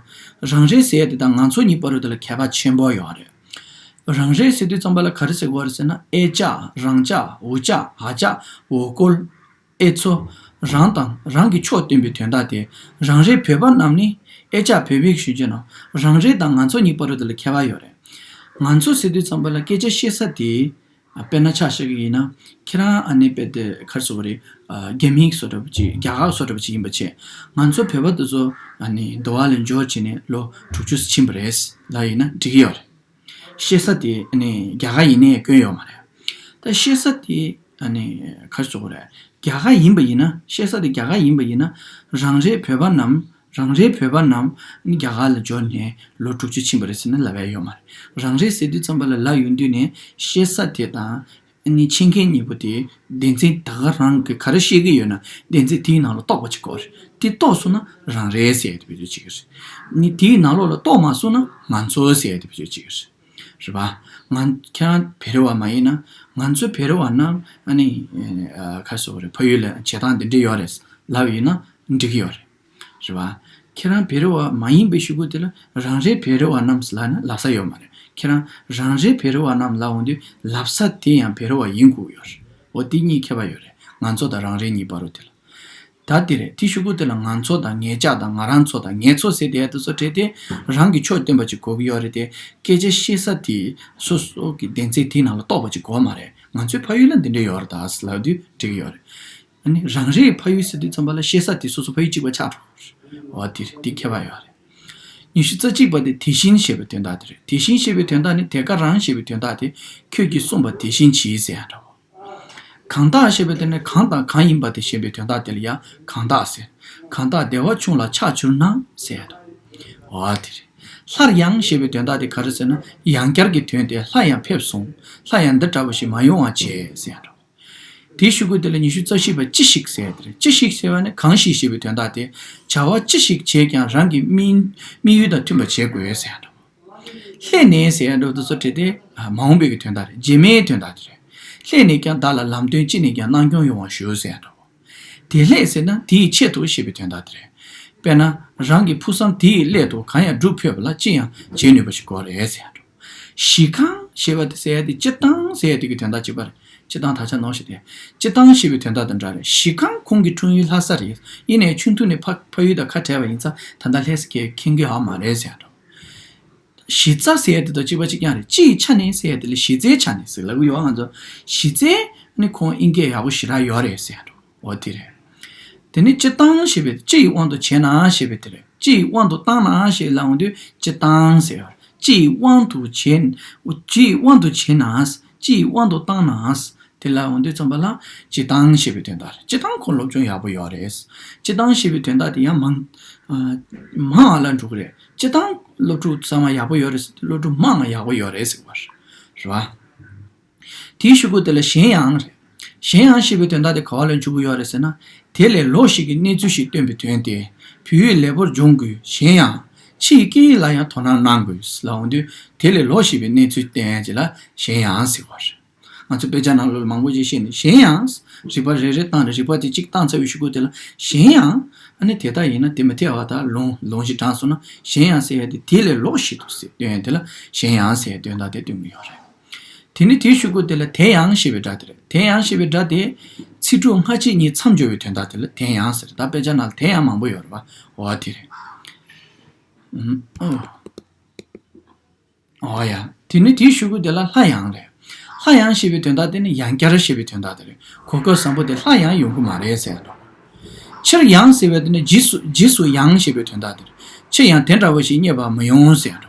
རང་རེད་ཟེར་དེ་དང་ང་ཚོ་གཉིས་བར་དུ་དེ་ལ་ཁྱད་པར་ཆེན་པོ་ཡོད་རེད། རང་རེད་ཟེར་དུས་ཙམ་པ་ལ་ག་རེ་ཟེར་དགོས་རེད་ཟེར་ན་ཨེ་ཅག་རང་ཅག་འུ་ཅག་ཧ་ཅག་འོ་སྐོལ། ཨེ་ཚོ། རང་དང་རང་གི་ཕྱོགས་སྟོན་པའི་དོན་དག་དེ། རང་རེའི་བོད་པ་རྣམས་ནི་ཨེ་ཅག་བོད་པའི་ཞུ་རྒྱུ་ན། རང་རེ་དང་ང་ཚོ་གཉིས་བར་དུ་དེ་ལ་ཁྱད་པར་ཡོད་རེད། ང་ཚོ་ཟེར་དུས་ཙམ་པ་ལ་སྐད་ཆ་བཤད་ས་དེ། དཔེར་ན་ཆ་བཞག་གི་ཡིན་ན། ཁྱེད་རང་ཨ་ནི་དཔེ་དེ་ག་རེ་ཟེར་དགོས་རེད། རྒྱ་མི་བཟོ་འདྲ་པོ་ཅིག་རྒྱ་གར་བཟོ་འདྲ་པོ་ཅིག་ཡིན་པ་བྱས། ང་ཚོ་བོད་པ་དེ་ཚོ་ཨ་ནི་འདི་བ་ལ་འབྱོར་བྱས་ནས་ལོ་དྲུག་ཅུ་ཕྱིན་པ་རེད་ལབ་ཡིན་ན་འགྲིག་གི་ཡོད་རེད། བཤད་ས་དེ་ཨ་ནི་རྒྱ་གར་ཡིན་ནའི་སྐྱོན་ཡོད་མ་རེད། ད་བཤད་ས་དེ་ཨ་ནི་ག་རེ་ཟེར་དགོས་རེད། རྒྱ་གར་ཡིན་པ་ཡིན་ན་བཤད་ས་དེ་རྒྱ་གར་ཡིན་པ་ཡིན་ན་རང་རེའི་བོད་པ་རྣམས་རང་རེའི་བོད་པ་རྣམས་ཨ་ནི་རྒྱ་གར་ལ་འབྱོར་ནས་ལོ་དྲུག་ཅུ་ཕྱིན་པ་རེད་ཟེར་ན་ལབ་ཡ་ཡོད་མ་རེད། རང་རེ་ཟེར་དུས་ཙམ་པ་ལ་ལབ་ཡོང་དུས་ནས་བཤད་ས་དེ་དང་ཨ་ནི་བཤད་མཁན་གཉིས་པོ་དེ་སྡེ་ཚན་ད་ག་རང་གི་ག་རེ་བཤད་ཀྱི་ཡོད་ན་སྡེ་ཚན་དེའི་ནང་ལ་གཏོགས་པ་ཅིག་དགོས་རེད། དེ་གཏོགས་སོང་ན་རང་རེ་ཟེར་ཡ་དེ་བེད་སྤྱོད་བྱེད་ཀྱི་རེད། ཨ་ནི་དེའི་ནང་ལོགས་ལ་གཏོགས་མ་སོང་ན་ང་ཚོ་ཟེར་ཡ་དེ་བེད་སྤྱོད་བྱེད་ཀྱི་རེད། རེད་པ། ང་ཁྱེད་རང་བེ་རི་བ་མ་ཡིན་ན། ང་ཚོ་བེ་རི་བ་རྣམས་ཨ་ནི་ཨ་ག་རེ་ཟེར་དགོས་རེད། ཕ་ཡུལ་ལ་བྱེད་སྟངས་འདི་འདྲ་ཡོད་རེད་ལབ་ཡིན་ན་འགྲིག་གི་ཡོད་རེད། རེད་པ། ཁྱེད་རང་བེ་རི་བ་མ་ཡིན་པའི་གཞུག་གུ་དེ་ལ་རང་རེ་བེ་རི་བ་རྣམས་ལབ་ན་ལབ་ས་ཡོད་མ་རེད། ཁྱེད་རང་རང་རེ་བེ་རི་བ་རྣམས་ལབ་འོང་དུས་ལབ་ས་དེ་ཡང་བེ་རི་བ་ཡིན་དགོས་ཡོད་རེད། འོ་དེ་གཉིས་ཁྱད་པར་ཡོད་རེད། ང་ཚོ་དང་རང་རེ་གཉིས་བར་དུ་དེ་ལ། ད་དེ་རེད། དེ་གཞུག་གུ་དེ་ལ་ང་ཚོ་དང་ངེད་ཅག་དང་ང་རང་ཚོ་དང་ངེད་ཚོ་ཟེར་དེ་དེ་ཚོ་བྲིས་ཏེ་རང་གི་ཕྱོགས་སྟོན་པ་ཅིག་དགོས་ཀྱི་ཡོད་རེད་དེ། སྐད་ཆ་བཤད་ས་དེ་སོ་སོ་གི་སྡེ་ཚན་དེའི་ནང་ལ་གཏོགས་པ་ཅིག་དགོས་མ་རེད། ང་ཚོའི་ཕ་ཡུལ་ལ་འདི་འདྲ་ཡོད་རེད་ད་ལབ་དུས་འགྲིག་གི་ཡོད་རེད། ཨ་ནི་རང་རེའི་ཕ་ཡུལ་ཟེར་དུས་ཙམ་པ་ལ་བཤད་ས་དེ་སོ་སོ་ཕ་ཡུལ་གཅིག་པ་ཆགས་འགྲོ་གི་རེད། འོ་དེ་རེད། དེ་ཁྱད་པར་ཡོད་རེད། ཉི་ཤུ་རྩ་གཅིག་པ་དེ་དེ་བཞིན་ཞེས་པའི་དོན་དག་དེ་རེད། དེ་བཞིན་ཞེས་པའི་དོན་དག་ནི་དེ་ག་རང་ཞེས་པའི་དོན་དག་དེ་ཁྱོད་ཀྱིས་གསུངས་པ་དེ་བཞིན་གྱིས་ཟེར་ཡ་འདྲ་བོ། གང་དག་ཞེས་པའི་དེ་ནི་གང་དང་གང་ཡིན་པ་དེ་ཞེས་པའི་དོན་དག་དེ་ལ་ཡང་གང་དག་ཟེར། གང་དག་བདེ་བ་ཆུང་ལ་ཆགས་གྱུར་ན་ཟེར་ཡ་དང་། འོ་དེ་རེད། སླར་ཡང་ཞེས་པའི་དོན་དག་དེ་ག་རེ་ཟེར་ན། ཡང་བསྐྱར་གྱི་དོན་དེ་སླར་ཡང་ཕེབས་སོང་། སླར་ཡང་འདི་འདྲ་བ་ཞིག་མ་ཡོང་བ་བྱས་ཟེར་ཡ་འདྲ། དེའི་གཞུག་གུ་དེ་ལ་ཉི་ཤུ་རྩ་བཞི་པ་ཅི་ཞིག་ཟེར་ཡ་དེ་རེད། ཅི་ཞིག་ཟེར་བ་ནི་གང་ཞིག་ཞེས་པའི་དོན་དག་དེ། བྱ་བ་ཅི་ཞིག་བྱས་ཀྱང་རང་གི་དམིགས་དམིགས་ཡུལ་དང་མཐུན་པ་བྱེད་དགོས་ཟེར་ཡ་འདྲ། སླད་ནས་ཟེར་ཡ་འདྲ་དེ་ཚོ་བྲིས་ཏེ་མ་འོངས་པའི་གི་དོན་དག་རེད། རྗེས་མའི་དོན་དག་དེ་རེད། སླད་ནས་ཀྱང་བདག་ལ་ལམ་སྟོན་ཅི་ནས་ཀྱང་སྣང་སྐྱོང་ཡོང་བར་ཞུ་ཟེར་ཡ་འདྲ། དེ་སླད་ཟེར་ན་དེའི་ཆེད་དུ་ཞེས་པའི་དོན་དག་དེ་རེད། དཔེར་ན། རང་གི་ཕུགས་བསམ་དེའི་སླད་དུ་གང་ཡང་སྒྲུབ་ཕོད་པ་ལ་ཅི་ཡང་བྱེད་ནུས་པ་ཞིག་དགོས་རེད་ཟེར་ཡ་འདྲ། གཞི་གང་ཞེས་པ་དེ་ཟེར་ཡ་དེ་སྤྱིར་བཏང་ཟེར་ཡ་དེ་གི་དོན་དག་གཅིག་པ་རེད། སྤྱིར་བཏང་དག་ཆ་ནོར་ཞིག་དེ། སྤྱིར་བཏང་ཞེས་པའི་དོན་དག་དང་འདྲ་རེད། གཞི་གང་ཁོང་གི་འཁྲུངས་ཡུལ་ལྷ་ས་རེད། ཡིན་ནའི་ཆུང་དུས་ནས་ཕ་ཕ་ཡུལ་དང་ཁ་བྲལ་བ་ཡིན་ཙང་ད་ལྟ་ལྷ་ས་གི་མཁྱེན་གྱི་ཡོད་མ་རེད་ཟེར་ཡ་འདྲ། གཞི་རྩ་ཟེར་ཡ་དེ་དང་གཅིག་པ་གཅིག་རྐྱང་རེད། སྤྱིའི་ཆ་ནས་ཟེར་ཡ་དེ་ལ་གཞི་རྩའི་ཆ་ནས་ཟེར་ལབ་ཀྱི་ཡོད། ང་ཚོ་གཞི་རྩའི་ནི་ཁོང་དབྱིན་སྐད་ཡག་པོ་ཞེ་དྲག་ཡོད་རེད་ཟེར་ཡ་འདྲ། འོ་དེ་རེད། དེ་ནི་སྤྱིར་བཏང་ཞེས་པའི་སྤྱི་ཡི་དབང་དུ་བྱས་ན་ཞེས་པའི་དེ་རེད། སྤྱི་ཡི་དབང་དུ་བཏང་ན་ཞེས་ལབ་འོང་དུས་སྤྱིར་བཏང་ཟེར་བ། སྤྱི་ཡི་དབང་དུ་བྱས། སྤྱི་ཡི་དབང་དུ་བྱས་ན། སྤྱི་ཡི་དབང་དུ་བཏང་ན། དེ་ལ་འོང་དུས་ཙམ་པ་ལ་སྤྱིར་བཏང་ཞེས་པའི་དོན་དག་རེད། སྤྱིར་བཏང་ཁོ་སློབ་སྦྱོང་ཡག་པོ་ཡོད་རེད། སྤྱིར་བཏང་ཞེས་པའི་དོན་དག་དེ་ཡང་མང་མང་བ་ལ་འགྲོ་གི་རེད། སྤྱིར་བཏང་སློབ་ཕྲུག་ཚང་མ་ཡག་པོ་ཡོད་རེད་ཟེར་དུས་སློབ་ཕྲུག་མང་བ་ཡག་པོ་ཡོད་རེད་ཟེར་བ་རེད་བ། དེའི་གཞུག་གུ་དེ་ལ་གཞན་ཡང་རེད། གཞན་ཡང་ཞེས་པའི་དོན་དག་དེ་ག་བ་ལ་འཇུག་གི་ཡོད་རེད་ཟེར་ན། དེ་ལས་ལོགས་ཤིག་གི་གནས་ཚུལ་ཞིག་སྟོན་པའི་དོན་ཏེ། བོད་ཡིག་ལེགས་པོར་སྦྱོང་དགོས། གཞན་ཡང་། ཕྱི་ཡི་སྐད་ཡིག་ལ་ཡང་དོ་སྣང་གནང་དགོས་ལབ་འོང་དུས། དེ་ལས་ལོགས་ཤིག་པའི་གནས་ཚུལ་བསྟན་ཅིག་ལ་གཞན་ཡང་ཟེར་བ་རེད། ང་ཚོ་དཔེ་ཆ་ནང་ལོགས་ལ་མང་པོ་ཅིག་བཤད་ནས་གཞན་ཡང་། རིག་པ་རེ་རེ་བཏང་ནས་རིག་པ་དེ་གཅིག་བཏང་ཚར་བའི་གཞུག་གུ་དེ་ལ་གཞན་ཡང་། ཨ་ནི་དེ་ལྟར་ཡིན་ན་དེ་མི་འཐད་པ་དང་ལོང་ལོང་ཞིག་དྲངས་སོང་ན་གཞན་ཡང་ཟེར་ཡ་དེ་དེ་ལས་ལོགས་ཤིག་ཏུ་ཟེར་སྟོན་ཡ་དེ་ལ་གཞན་ཡང་ཟེར་ཡ་དོན་དག་དེ་སྟོན་གྱི་ཡོད་རེད། དེ་ནི་དེའི་གཞུག་གུ་དེ་ལ་དེ་ཡང་ཞེས་པའི་སྒྲ་དེ་རེད། དེ་ཡང་ཞེས་པའི་སྒྲ་དེ་ཚིག་གྲོགས་སྔ་ཕྱི་གཉིས་མཚམས་སྦྱོར་བའི་དོན་དག་དེ་ལ་དེ་ཡང་ཟེར། ད་དཔེ་ཆ་ནང་ལ་དེ་ཡང་མང་པོ་ཡོད་རེད་པ། འོ་དེ་རེད། ཨུམ། ཨོ། འོ་ཡ། དེ་ནི་དེའི་གཞུག་གུ་དེ་ལ་སླར་ཡང་རེད། སླར་ཡང་ཞེས་པའི་དོན་དག་དེ་ནི་ཡང་བསྐྱར་ཞེས་པའི་དོན་དག་དེ་རེད། གོ་སྐབས་བཟང་པོ་དེ་སླར་ཡང་ཡོང་གི་མ་རེད་ཟེར་ཡ་འདྲ། སྤྱིར་ཡང་ཟེར་བ་དེ་ནི་རྗེས་སུ་རྗེས་སུ་ཡང་ཞེས་པའི་དོན་དག་དེ་རེད། ཕྱིར་ཡང་དེ་འདྲ་བ་ཞིག་རྙེད་པར་མི་ཡོང་ཟེར་ཡ་འདྲ།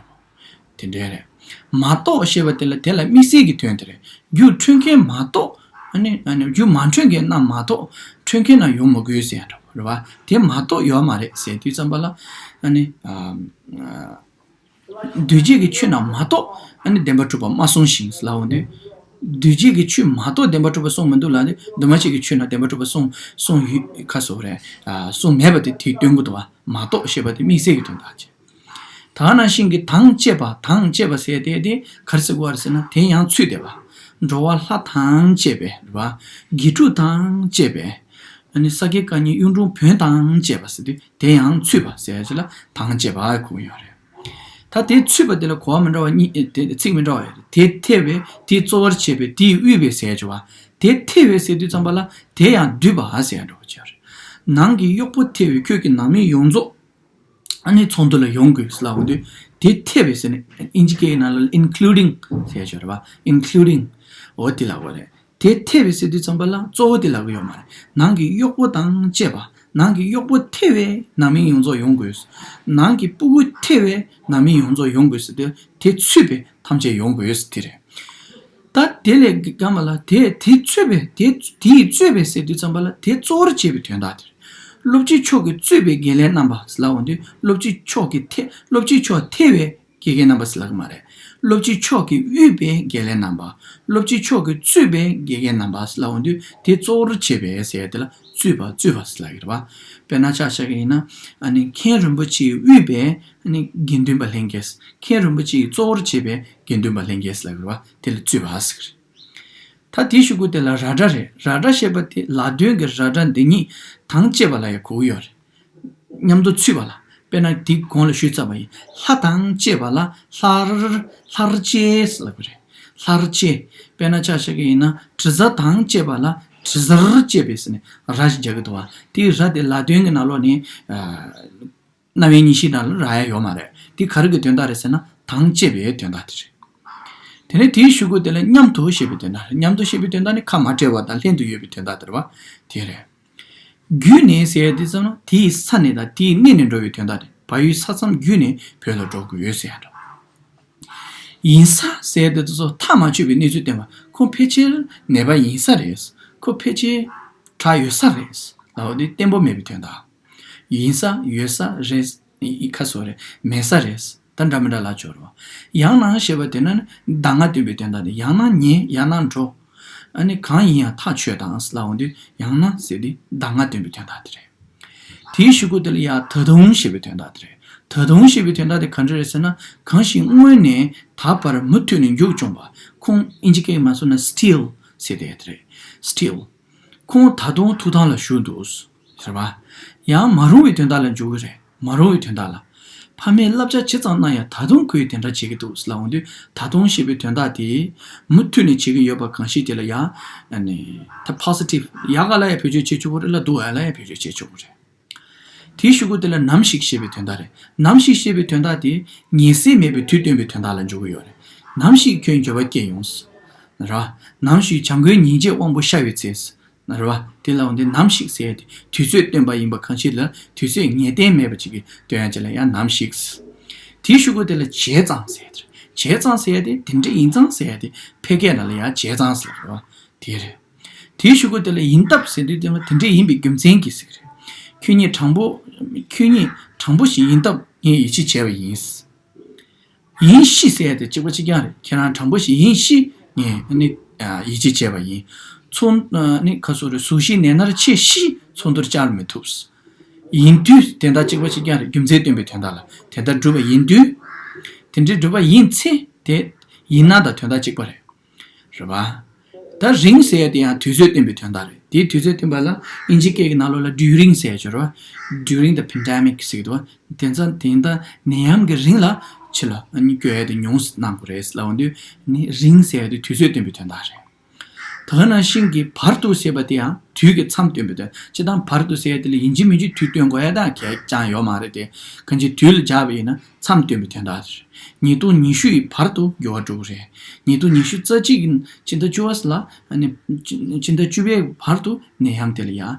དེ་འདྲ་རེད། མ་གཏོགས་ཞེས་པ་དེ་ལ་དེ་ལ་དམིགས་བསལ་གྱི་དོན་དེ་རེད། རྒྱུ་འཕྲོད་མཁན་མ་གཏོགས། ཨ་ནི་ཨ་ནི་རྒྱུ་མ་འཕྲོད་མཁན་རྣམས་མ་གཏོགས་འཕྲོད་མཁན་རྣམས་ཡོང་མི་དགོས་ཟེར་ཡ་འདྲ་བོ་རེད་བ། དེ་མ་གཏོགས་ཡོད་མ་རེད་ཟེར་དུས་ཙམ་པ་ལ། ཨ་ནི། ཨ། འདུས་བྱས་ཀྱི་ཆོས་རྣམས་མ་གཏོགས་ཨ་ནི་བདེན་པར་གྲུབ་པ་མ་གསུངས་ཤིང་ལབ་འོང་དུས། འདུས་བྱས་ཀྱི་ཆོས་མ་གཏོགས་བདེན་པར་གྲུབ་པ་གསུངས་མི་འདུག་ལབ་ནས་འདུས་མ་བྱས་ཀྱི་ཆོས་རྣམས་བདེན་པར་གྲུབ་པ་གསུངས་གསུངས་ཡོད་ཁ་སོ་རེད། ཨ། གསུངས་མེད་པ་དེ་དེས་སྟོན་གྱི་འདུག་བ། མ་གཏོགས་ཞེས་པ་དེ་དམིགས་བསལ་གྱི་དོན་དག་བྱས། ད་ག་ནང་བཞིན་གྱི་དང་བཅས་པ་དང་བཅས་པ་ཟེར་དེ་དེ་ག་རེ་ཟེར་དགོས་པ་རེད་ཟེར་ན་དེ་ཡང་ཚུད་བསྡད་པ། འགྲོ་བ་ལྷ་དང་བཅས་པའི་རེད་བ། དགེ་ཕྲུག་དང་བཅས་པའི། ཨ་ནི་ས་དགེ་བཀའ་རྙིང་གཡུང་དྲུང་བོན་དང་བཅས་པ་ཟེར་དུས་དེ་ཡང་ཚུད་པ་ཟེར་ཡ་ཅིག་ལ་དང་བཅས་པ་གོ་གི་ཡོད་རེད། ད་དེ་ཚུད་པ་དེ་ལ་གོ་བ་མི་འདྲ་བ་གཉིས་དེ་ཚིག་མི་འདྲ་བ་ཡོད་རེད། དེ་ཐེ་བའི་དེ་གཙོ་བོར་བྱས་པའི་དེས་དབུས་པའི་ཟེར་ཡ་ཅིག་བ། དེ་ཐེ་བའི་ཟེར་དུས་ཙམ་པ་ལ་དེ་ཡང་བསྡུས་པ་ཟེར་ཡ་འདྲ་བ་ཅིག་ཡོད་རེད། ནང་གི་གཡོག་པོ་ཐེ་བའི་ཁྱོད་ཀྱི་ནང་མི་ཡོངས་རྫོགས། ཨ་ནི་ཚོགས་འདུ་ལ་ཡོང་དགོས་ལབ་འོང་དུས་དེ་ཐེ་བའི་ཟེར་ནས་ཨིན་ཇི་སྐད་ནང་ལ་including ཟེར་ཡ་ཅིག་ཡོད་རེད་བ། including འོ་དེ་ལབ་དགོས་རེད། དེ་ཐེ་བའི་ཟེར་དུས་ཙམ་པ་ལ་གཙོ་བོ་དེ་ལབ་ཀྱི་ཡོད་མ་རེད། ནང་གི་གཡོག་པོ་དང་བཅས་པ། ནང་གི་གཡོག་པོ་ཐེ་བའི་ནང་མི་ཡོངས་རྫོགས་ཡོང་དགོས། ནང་གི་སྤུ་གུ་ཐེ་བའི་ནང་མི་ཡོངས་རྫོགས་ཡོང་དགོས་ཟེར་དུས་དེ་ཚུད་པའི་ཐམས་ཅད་ཡོང་དགོས་ཟེར་དེ་རེད། ད་དེ་ལས་ག་མ་ལ་དེ་དེ་གཙོས་པའི་དེ་དེ་ཡིས་གཙོས་པའི་ཟེར་དུས་ཙམ་པ་ལ་དེ་གཙོ་བོར་བྱས་པའི་དོན་དག་དེ་རེད། སློབ་སྤྱི་མཆོག་གིས་གཙོས་པའི་དགེ་ལས་རྣམ་པ་ཟེར་ལབ་འོང་དུས་སློབ་སྤྱི་མཆོག་གིས་ཐེ་སློབ་སྤྱི་མཆོག་ཐེ་བའི་དགེ་རྒན་རྣམ་པ་ཟེར་ལབ་ཀྱི་མ་རེད། སློབ་སྤྱི་མཆོག་གིས་དབུས་པའི་དགེ་ལས་རྣམ་པ། སློབ་སྤྱི་མཆོག་གིས་གཙོས་པའི་དགེ་རྒན་རྣམ་པ་ཟེར་ལབ་འོང་དུས་དེ་གཙོ་བོར་བྱས་པའི་ཟེར་ཡ་དེ་ལ་གཙོས་པ་གཙོས་པ་ཟེར་ལབ་ཀྱི་རེད་བ། དཔེར་ན་ཆ་བཞག་གི་ཡིན་ན་ཨ་ནི་མཁན་རིན་པོ་ཆེའི་དབུས་པའི་ཨ་ནི་དགེ་འདུན་པ་ལྷན་རྒྱས། མཁན་རིན་པོ་ཆེའི་གཙོ་བོར་བྱས་པའི་དགེ་འདུན་པ་ལྷན་རྒྱས་ལབ་ཀྱི་རེད་བ། དེ་ལ་གཙོས་པ་ཟེར་གྱི་རེད། ད་དེའི་གཞུག་གུ་དེ་ལ་ར་སྒྲ་རེད། ར་སྒྲ་ཞེས་པ་དེ་ལ་དོན་གྱི་ར་སྒྲ་འདི་ཉིད་དང་བཅས་པ་ལ་ཡང་གོ་གི་ཡོད་རེད། མཉམ་དུ་ཚུད་པ་ལ། དཔེར་ན་དེ་གོང་ལ་ཞུས་ཚར་བ་ཡིན། ལྷ་དང་བཅས་པ་ལ་ལྷར་ལྷར་བཅས་ལབ་ཀྱི་རེད། ལྷར་བཅས། དཔེར་ན་ཆ་བཞག་གི་ཡིན་ན་དྲི་ཟ་དང་བཅས་པ་ལ་དྲི་ཟར་བཅས་པས་ཟེར་ནས་ར་ཞིག་རྒྱག་གི་འདུག་བ། དེའི་ར་དེ་ལ་དོན་གྱི་ནང་ལོགས་ནས། རྣམ་དབྱེ་གཉིས་བཞི་ནང་ལ་རག་ཡ་ཡོད་མ་རེད། དེ་ག་རེ་གི་དོན་དག་རེད་ཟེར་ན་དང་བཅས་པའི་དོན་དག་དེ་རེད། དེ་ནས་དེའི་གཞུག་གུ་དེ་ལ་མཉམ་དུ་ཞེས་པའི་དོན་དག་རེད། མཉམ་དུ་ཞེས་པའི་དོན་དག་ནི་ཁ་མ་བྲལ་བ་དང་ལྷན་དུ་ཡོད་པའི་དོན་དག་དེ་རེད་བ། དེ་རེད། བརྒྱུད་ནས་ཟེར་ཡ་དེ་ཙམ་ན་དེའི་ས་ནས་དང་དེའི་གནས་ནས་འགྲོ་བའི་དོན་དག་དེ་བལ་ཡུལ་ས་མཚམས་བརྒྱུད་ནས་བོད་ལ་འགྲོ་དགོས་ཡོད་ཟེར་ཡ་འདྲ། ཡིན་ས་ཟེར་ཡ་དེ་ཚོ་ཐག་མ་ཆོད་པའི་གནས་ཚུལ་བསྟན་པ་ཁོང་ཕལ་ཆེར་ནད་པ་ཡིན་ས་རེད། ཁོ་ཕལ་ཆེར་གྲགས་ཡོད་ས་རེད་ལབ་པ་དེ་བརྟན་པོ་མེད་པའི་དོན་དག་ཡིན་ས་ཡོད་ས་རེད། ཁ་སོ་རེད། མེད་ས་རེད། ད་འདྲ་མི་འདྲ་ལ་སྦྱོར་བ། ཡང་ན་ཞེས་པ་དེ་ནི་གདམས་ངག་སྟོན་པའི་དོན་དག་དེ། ཡང་ན་ཉན། ཡང་ན་འགྲོ། ཨ་ནི་གང་ཡིན་ཡང་ཐག་ཆོད་དང་ལབ་འོང་དུས། ཡང་ན་ཟེར་དུས་གདམས་ངག་སྟོན་པའི་དོན་དག་དེ་རེད། དེའི་གཞུག་གུ་དེ་ལ་ཡང་ད་དུང་ཞེས་པའི་དོན་དག་དེ་རེད། ད་དུང་ཞེས་པའི་དོན་དག་དེ་ག་འདྲ་རེད་ཟེར་ན། གང་ཞིག་སྔོན་ནས་ད་བར་མུ་མཐུད་ནས་མཇུག་སྐྱོང་བ། ཁོང་ཨིན་ཇི་སྐད་ཀྱིས་མ་སོང་ན་still ཟེར་དེ་རེད། Still། ཁོང་ད་དུང་ཐུགས་དམ་ལ་བཞུགས་འདུག་ཟེར་བ། ཡང་མ་རུང་བའི་དོན་དག་ལ་འཇུག་གི་རེད། མ་རུང་བའི་དོན་དག་ལ། ཕ་མས་བསླབ་བྱ་ཇི་ཙམ་གནང་ཡང་ད་དུང་ཁོས་དེ་འདྲ་བྱེད་ཀྱི་འདུག་ལབ་འོང་དུས། ད་དུང་ཞེས་པའི་དོན་དག་དེ། མུ་མཐུད་ནས་བྱེད་ཀྱི་ཡོད་པ་གང་ཞིག་དེ་ལ་ཡང་། ཨ་ནི། ད་positive ཡག་ག་ལ་ཡང་བེད་སྤྱོད་བྱེད་ཆོག་གི་རེད་ལ། སྡུག་ཡག་ལ་ཡང་བེད་སྤྱོད་བྱེད་ཆོག་གི་རེད། དེའི་གཞུག་གུ་དེ་ལ་ནམ་ཞིག་ཞེས་པའི་དོན་དག་རེད། ནམ་ཞིག་ཞེས་པའི་དོན་དག་དེ། ཉལ་སྲིད་མེད་པའི་དུས་སྟོན་པའི་དོན་དག་ལ་འཇུག་གི་ཡོད་རེད། ནམ་ཞིག་ཁྱོད་འགྱོད་པ་སྐྱེས་ཡོང་། ར། ནམ་ཞིག་བྱམས་མགོན་ཉིན་བྱེད་དབང་པོ་ཤར་བའི་ཚེ། ར་བ། དེ་ལ་འོང་དེ་ནམ་ཞིག་ཟེར་ཡ་དེ་དུས་ཚོད་སྟོན་པ་ཡིན་པ་གང་ཞིག་ལ་དུས་ཚོད་ངེས་གཏན་མེད་པ་ཅིག་གི་སྟོན་ཡ་ཅིག་ལ་ཡང་ནམ་ཞིག་དེའི་གཞུག་གུ་དེ་ལ་བྱས་ཙང་ཟེར་ཡ་དེ་རེད། བྱས་ཙང་ཟེར་ཡ་དེ་དེ་འདྲ་ཡིན་ཙང་ཟེར་ཡ་དེ་ཕལ་སྐད་ནང་ལ་ཡང་བྱས་ཙང་ཟེར་ར་བ། དེ་རེད། དེའི་གཞུག་གུ་དེ་ལ་ཡིན་སྟབས་ཟེར་དུས་དེ་ལ་དེ་འདྲ་ཡིན་པའི་རྒྱུ་མཚན་གྱིས་ཟེར་གི་རེད། ཁྱོད་ཉིད་དྲང་པོ། ཁྱོད་ཉིད་དྲང་པོ་ཞིག་ཡིན་སྟབས་ངས་ཡིད་ཆེས་བྱས་པ་ཡིན། ཡིན་ཤི་ཟེར་ཡ་དེ་གཅིག་པ་གཅིག་རྐྱང་རེད། ཁྱེད་རང་དྲང་པོ་ཞིག་ཡིན་ཤི་ངས་ནི་ཡིད་ཆེས་བྱས་པ་ཡིན། ཚོགས་ནི་ཁ་སོ་རེ་གཟུགས་ཤི་ནད་མནར་ཆེ་ཤི་ཚོགས་འདུར་བཅར་མི་ཐུབ། ཡིན་དུས་དེ་འདྲ་གཅིག་པ་གཅིག་རྐྱང་རེད། རྒྱུ་མཚན་སྟོན་པའི་དོན་དག་ལ་དེ་འདྲ་བསྒྲུབས་པ་ཡིན་དུས། དེ་འདྲའི་བསྒྲུབས་པ་ཡིན་ཚེ་དེ་ཡིན་ན་དང་དོན་དག་གཅིག་པ་རེད། རེད་པ། ད་རིང་ཟེར་ཡ་དེ་ཡང་དུས་ཚོད་སྟོན་པའི་དོན་དག་རེད། དེའི་དུས་ཚོད་སྟོན་པ་ལ་ཨིན་ཇི་སྐད་ཀྱི་ནང་ལོགས་ལ་during ཟེར་ཡ་ཅིག་ཡོད་རེད་པ། During the pandemic ཟེར་གྱི་འདུག་པ། དེ་ཙང་དེ་ཡིན་ད་ནད་ཡམས་ཀྱི་རིང་ལ་ཕྱི་ལ་སྐྱོ་ཡ་དེ་ཉུང་ཙམ་གནང་དགོས་རེད་ལབ་འོང་དུས་ནི་རིང་ཟེར་ཡ་དེ་དུས་ཚོད་སྟོན་པའི་དོན་དག་རེད། ད་ག་ནང་བཞིན་གྱི་བར་དུ་ཞེས་པ་དེ་ཡང་དུས་ཀྱི་མཚམས་སྟོན་པའི་དོན། སྤྱིར་བཏང་བར་དུ་ཟེར་ཡ་དེ་ལ་ཡིན་གཅིག་མིན་གཅིག་དུས་སྟོན་དགོས་ཡ་ད་གལ་ཅང་ཡོད་མ་རེད་དེ། གང་ཅི་དུས་ལ་སྦྱར་བ་ཡིན་ན་མཚམས་སྟོན་པའི་དོན་དག་རེད། ཉིས་སྟོང་ཉི་ཤུ་ཡི་བར་དུ་འགྱུར་བ་འགྲོ་གི་རེད། ཉིས་སྟོང་ཉི་ཤུ་རྩ་གཅིག་གི་ཕྱི་ཟླ་བཅུ་པ་ལ་ཨ་ནི་ཕྱི་ཟླ་བཅུ་པའི་བར་དུ་ནད་ཡམས་དེ་ལ་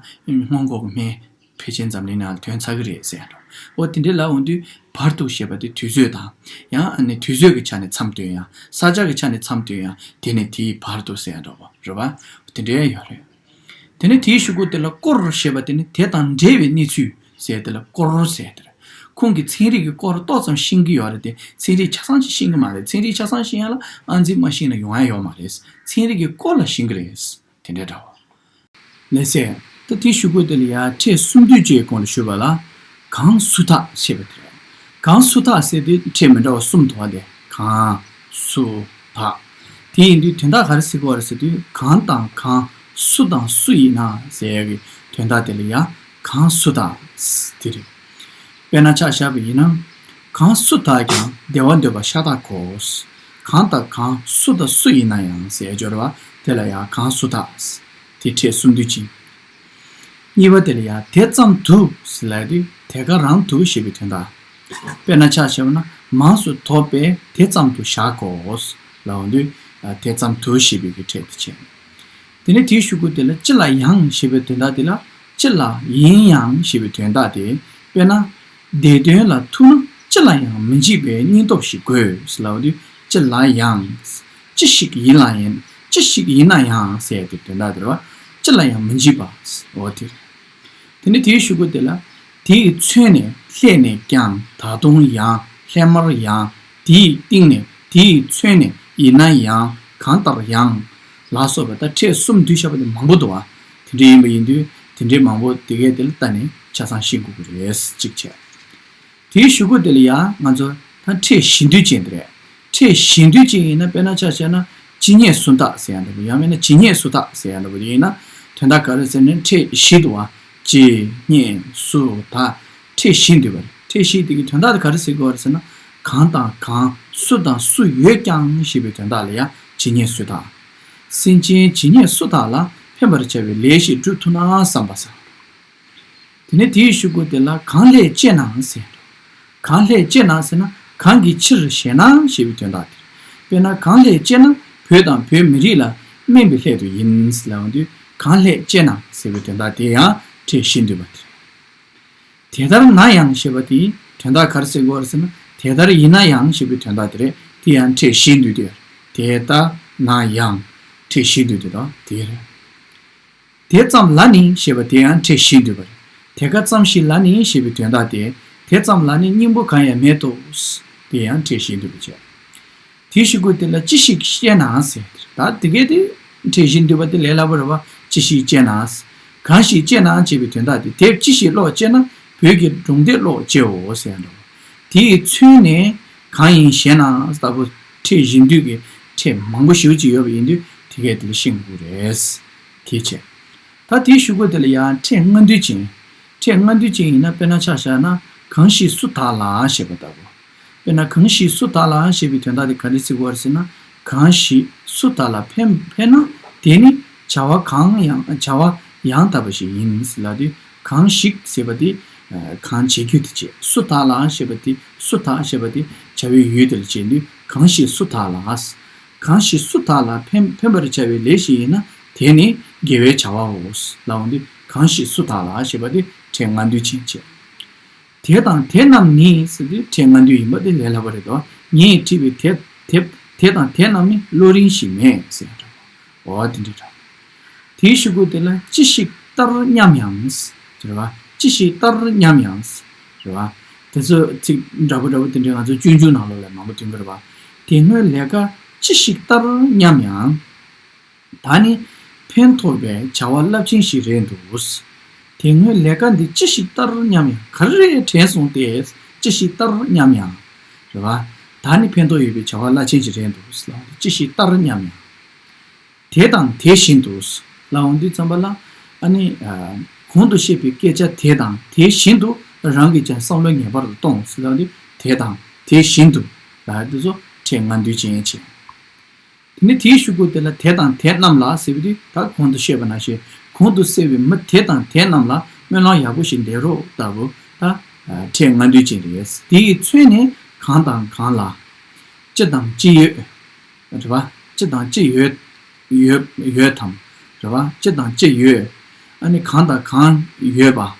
ཡང་སྔོན་འགོག་གི་སྨན་ཕལ་ཆེར་འཛམ་གླིང་ནང་ལ་ཐོན་ཚར་གི་རེད་ཟེར་ཡ་འགྲོ། འོ་དེ་འདྲའི་ལབ་འོང་དུས་བར་དུ་ཞེས་པ་དེ་དུས་ཚོད་དང་། ཡང་ཨ་ནི་དུས་ཚོད་ཀྱི་ཆ་ནས་མཚམས་སྟོན་ཡ། ས་ཆ་གི་ཆ་ནས་མཚམས་སྟོན་ཡ། དེ་ནི་དེའི་བར་དུ་ཟེར་ཡ་འགྲོ་བ་རེད་པ། དེ་འདྲའི་ཡོད་རེད། དེ་ནས་དེའི་གཞུག་གུ་དེ་ལ་སྐོར་ཞེས་པ་དེ་ནི་དེ་དང་འབྲེལ་བའི་གནས་ཚུལ་ཟེར་དེ་ལ་སྐོར་ཟེར་དེ་རེད། ཁོང་གིས་ཚན་རིག་གི་སྐོར་ཏོག་ཙམ་ཤེས་ཀྱི་ཡོད་རེད་དེ། ཚན་རིག་ཆ་ཚང་ཅིག་ཤེས་ཀྱི་མ་རེད། ཚན་རིག་ཆ་ཚང་ཤེས་ཡ་ལ་ཨང་རྩིས་མ་ཤེས་ན་ཡོང་ཡ་ཡོད་མ་རེད། ཚན་རིག་གི་སྐོར་ལ་ཤེས་ཀྱི་རེད། དེ་འདྲའི་འདྲ་བོ། ལགས་སེ། ད་དེའི་གཞུག་གུ་དེ་ལ་ཡ་ཕྲད་སུམ་བསྡུས་ཀྱི་སྐོར་ལ་ཞུས་པ་ལ། གང་སུ་དག་ཞེས་པ་དེ་རེད། གང་སུ་དག་ཟེར་དུས་ཕྲད་མི་འདྲ་བ་གསུམ་འདུག་པ་དེ། གང་། སུ། དག་དེ་ཡིན་དུས་དོན་དག་ག་རེ་ཟེར་དགོས་རེད་ཟེར་དུས། གང་དང་གང་། སུ་དང་སུ་ཡིན་ན་ཟེར་ཡ་གི་དོན་དག་དེ་ལ་ཡ་གང་སུ་དག་དེ་རེད། དཔེར་ན་ཆ་བཞག་པ་ཡིན་ན། གང་སུ་དག་ཀྱང་བདེ་བ་འདོད་པ་ཤ་སྟག་གོ། གང་དང་གང་། སུ་དང་སུ་ཡིན་ན་ཡང་ཟེར་སྦྱོར་བ་དེ་ལ་ཡང་གང་སུ་དག་དེ་ཕྲད་སུམ་བསྡུས་ཅན། གཉིས་པ་དེ་ལ་ཡང་དེ་ཙམ་དུ་ཟེར་ལབ་དུས་དེ་ག་རང་དུ་ཞེས་པའི་དོན་དག་དཔེར་ན་ཆ་བཞག་ན་མང་སུ་དོགས་པས་དེ་ཙམ་དུ་བཞག་གོ་ལབ་འོང་དུས་དེ་ཙམ་དུ་ཞེས་པའི་གི་ཕྲད་དེ་བྱས། དེ་ནས་དེའི་གཞུག་གུ་དེ་ལ་ཅི་ལ་ཡང་ཞེས་པའི་དོན་དག་དེ་ལ་ཅི་ལ་ཡིན་ཡང་ཞེས་པའི་དོན་དག་དེ། དཔེར་ན། བདེ་དོན་ལ་ཐུག་ན་ཅི་ལ་ཡང་མི་འཇིགས་པའི་སྙིང་སྟོབས་ཤིག་དགོས་ཟེར་ལབ་དུས་ཅི་ལ་ཡང་། ཅི་ཞིག་ཡིན་ལ་ཡིན། ཅི་ཞིག་ཡིན་ན་ཡང་ཟེར་ཡ་དེ་དོན་དག་དེ་རེད་པ། ཅི་ལ་ཡང་མི་འཇིགས་པ། འོ་དེ་རེད། དེ་ནས་དེའི་གཞུག་གུ་དེ་ལ། དེ་ཡིས་མཚོན་ནས་སླད་ནས་ཀྱང་། ད་དུང་ཡང་། སླད་མར་ཡང་། དེ་ཡི་སྟེང་ནས། དེ་ཡིས་མཚོན་ནས། ཡིན་ན་ཡང་། གང་ལྟར་ཡང་། ལ་སོགས་པ་ད་ཕྲད་སུམ་བསྡུས་བཞག་པ་དེ་མང་པོ་འདུག་པ། དེ་འདྲ་ཡིན་པ་ཡིན་དུས་དེ་འདྲའི་མང་པོ་དེ་གས་དེ་ལ་ལྟ་ནས་ཆ་ཚང་ཤེས་དགོས་ཀྱི་རེད། གཅིག་བྱས། དེའི་གཞུག་གུ་དེ་ལ་ཡང་ང་ཚོ་ད་ཕྲད་གཞི་མདུན་ཅན་དེ་རེད། ཕྲད་གཞི་མདུན་ཅན་ཡིན་ན་དཔེར་ན་ཆ་བཞག་ན་ཇི་སྙེད་སུ་དག་ཟེར་ཡ་འདྲ་པོ། ཡང་མིན་ན་ཇི་སྙེད་སུ་དག་ཟེར་ཡ་འདྲ་པོ་དེ་ཡིན་ན་དོན་དག་ག་རེ་ཟེར་ན་ཕྲད་བཞི་འདུག་པ། ཇི་སྙེད་སུ་དག་ཕྲད་བཞི་འདུས་པ་རེད། ཕྲད་བཞི་དེ་གི་དོན་དག་དེ་ག་རེ་ཟེར་དགོས་རེད་ཟེར་ན། གང་དང་གང་། སུ་དང་སུ་ཡོད་ཀྱང་ཞེས་པའི་དོན་དག་ལ་ཡང་ཇི་སྙེད་སུ་དག་སེམས་ཅན་ཇི་སྙེད་སུ་དག་ལ་ཕན་པར་བྱ་བའི་ལས་ཤིག་སྒྲུབ་ཐུབ་ན་བསམ་པ་ཟེར། དེ་ནས་དེའི་གཞུག་གུ་དེ་ལ་གང་སླད་ཅེ་ན་ཟེར། གང་སླད་ཅེ་ན་ཟེར་ན་གང་གི་ཕྱིར་ཞེ་ན་ཞེས་པའི་དོན་དག་དེ། དཔེར་ན་གང་སླད་ཅེ་ན་བོད་དང་བོད་མི་རིགས་ལ་སྨན་པའི་སླད་དུ་ཡིན་ལབ་དུས་གང་སླད་ཅེ་ན་ཟེར་བའི་དོན་དག་དེ་ཡང་ཕྲད་བཞི་འདུས་པ་དེ་རེད། དེ་ལྟར་ན་ཡང་ཞེས་པ་དེ་དོན་དག་ག་རེ་ཟེར་དགོས་རེད་ཟེར་ན། དེ་ལྟར་ཡིན་ན་ཡང་ཞེས་པའི་དོན་དག་དེ་རེད། དེ་ཡང་ཕྲད་བཞི་འདུས་ཏེ། དེ་ལྟར་ན་ཡང་ཕྲད་བཞི་འདུས་ཏེ་དང་དེ་རེད། དེ་ཙམ་ལ་ནི་ཞེས་པ་དེ་ཡང་ཕྲད་བཞི་འདུས་པ་རེད། དེ་ཀ་ཙམ་ཞིག་ལ་ནི་ཞེས་པའི་དོན་དག་དེ། དེ་ཙམ་ལ་ནི་སྙིང་པོ་གང་ཡང་མེད་དོ། དེ་ཡང་ཕྲད་བཞི་འདུས་པ་བྱས། དེའི་གཞུག་གུ་དེ་ལ་ཅི་ཞིག་ཤེ་ན་ཟེར། ད་དེ་གའི་དེ་ཕྲད་བཞི་འདུས་པ་དེ་ལས་སླ་པོ་རེད་བ། ཅི་ཞིག་ཤེ་ན། གང་ཞིག་ཤེ་ན་ཞེས་པའི་དོན་དག་དེ། དེ་ཅི་ཞིག་ཀློག་ཤེ་ན་བོད་ཀྱི་སྒྲུང་དེ་ཀློག་ཤེའོ་ཟེར་འགྲོ། དེ་ཡི་ཚུལ་ནི་གང་ཡིན་ཞེ་ན་ལྟ་བུ་ཕྲད་བཞི་འདུས་ཀྱི་ཕྲད་མང་པོ་ཞེ་པོ་ཅིག་ཡོད་པ་ཡིན་དུས་དེ་གའི་དེ་ལ་ཤེས་དགོས་རེད། དེ་བྱས། ད་དེའི་གཞུག་གུ་དེ་ལ་ཡང་ཕྲད་ལྔ་འདུས་ཅན། ཕྲད་ལྔ་འདུས་ཅན་ཡིན་ན་དཔེར་ན་ཆ་བཞག་ན་གང་ཞིག་སུ་དག་ལ་ཞེས་པ་ལྟ་བུ། དཔེར་ན་གང་ཞིག་སུ་དག་ལ་ཞེས་པའི་དོན་དག་དེ་ག་འདྲ་བརྩི་དགོས་རེད་ཟེར་ན། གང་ཞིག་སུ་དག་ལ་ཕན་ཕན་ན་དེ་ནི་བྱ་བ་གང་ཡང་བྱ་བ་ཡང་དག་པ་ཞིག་ཡིན་ལབ་དུས། གང་ཞིག་ཟེར་བ་དེ་གང་བྱེད་རྒྱུ་དེ་བྱེད། སུ་དག་ལ་ཞེས་པ་དེ་སུ་དག་ཞེས་པ་དེ་བྱ་བའི་ཡུལ་དེ་ལ་བྱེད་དུས་གང་ཞིག་སུ་དག་ལ། གང་ཞིག་སུ་དག་ལ་ཕན་ཕན་པར་བྱ་བའི་ལས་ཤིག་ཡིན་ན་དེ་ནི་དགེ་བའི་བྱ་བའོ་ལབ་འོང་དུས་གང་ཞིག་སུ་དག་ལ་ཞེས་པ་དེ་ཕྲད་ལྔ་འདུས་ཅན་བྱེད། དེ་དང་དེ་རྣམས་ནི་ཟེར་དུས་ཕྲད་ལྔ་འདུས་ཡིན་པ་དེ་ལས་སླ་པོ་རེད་དོ། ངས་དྲིས་པའི་དེ་དེ་དེ་དང་དེ་རྣམས་ནི་བློ་རིག་ཞིག་མེད་ཟེར་ཡ་འདྲ་བ། འོ་དེ་འདྲ་འདྲ། དེའི་གཞུག་གུ་དེ་ལ་ཅི་ཞིག་ལྟར་སྙམ་ཡང་། རེད་བ། ཅི་ཞིག་ལྟར་སྙམ་ཡང་། རེད་བ། དེ་ཚོ་ཚིག་འདྲ་པོ་འདྲ་པོ་དེ་འདྲའི་ང་ཚོ་སྤྱོད་འཇུག་ནང་ལོགས་ལ་མང་པོ་ཐོན་གྱི་རེད་བ། དེ་སྔོན་ལས་ཀ་ཅི་ཞིག་ལྟར་སྙམ་ཡང་། ད་ནི་ཕན་ཐོགས་པའི་བྱ་བ་རླབས་ཆེན་ཞིག་རེད་འདུག། དེ་སྔོན་ལས་ཀ་འདི་ཅི་ཞིག་ལྟར་སྙམ་ཡང་། ག་རེ་དྲན་སོང་སྟེ་ཅི་ཞིག་ལྟར་སྙམ་ཡང་། རེད་བ། ད་ནི་ཕན་ཐོགས་ཡོད་པའི་བྱ་བ་རླབས་ཆེན་ཞིག་རེད་འདུག་ལབ་འོང་དུས་ཅི་ཞིག་ལྟར་སྙམ་ཡང་། དེ་དང་དེ་བཞིན་དུ་ལབ་འོང་དུས་ཙམ་པ་ལ། ཨ་ནི། གོང་དུ་བཤད་པའི་སྐད་ཆ་དེ་དང་དེ་བཞིན་དུ་རང་གིས་ཀྱང་བསམ་བློ་ངེས་པར་དུ་གཏོང་ཟེར་ལབ་འོང་དུས་དེ་དང་དེ་བཞིན་དུ་ལབ་འོང་དུས་ཚོ་ཕྲད་ལྔ་འདུས་ཅན་བྱས། དེ་ནས་དེའི་གཞུག་གུ་དེ་ལ་དེ་དང་དེ་རྣམས་ལ་ཟེར་བ་དེ་ད་གོང་དུ་བཤད་པ་ནང་བཞིན་གོང་དུ་གསལ་བའི་མི་དེ་དང་དེ་རྣམས་ལ་སྨོན་ལམ་ཡག་པོ་ཞིག་འདེབས་རོགས་ལྟ་བུ་ད་ཕྲད་ལྔ་འདུས་ཅན་རེད། དེ་ཡི་ཚུལ་ནི་གང་དང་གང་ལ། ཅི་དང་ཅི་ཡོད། རེད་བ། ཅི་དང་ཅི་ཡོད། ཡོད་ཡོད་དམ། རེད་བ། ཅི་དང་ཅི་ཡོད། ཨ་ནི་གང་དང་གང་ཡོད་པ།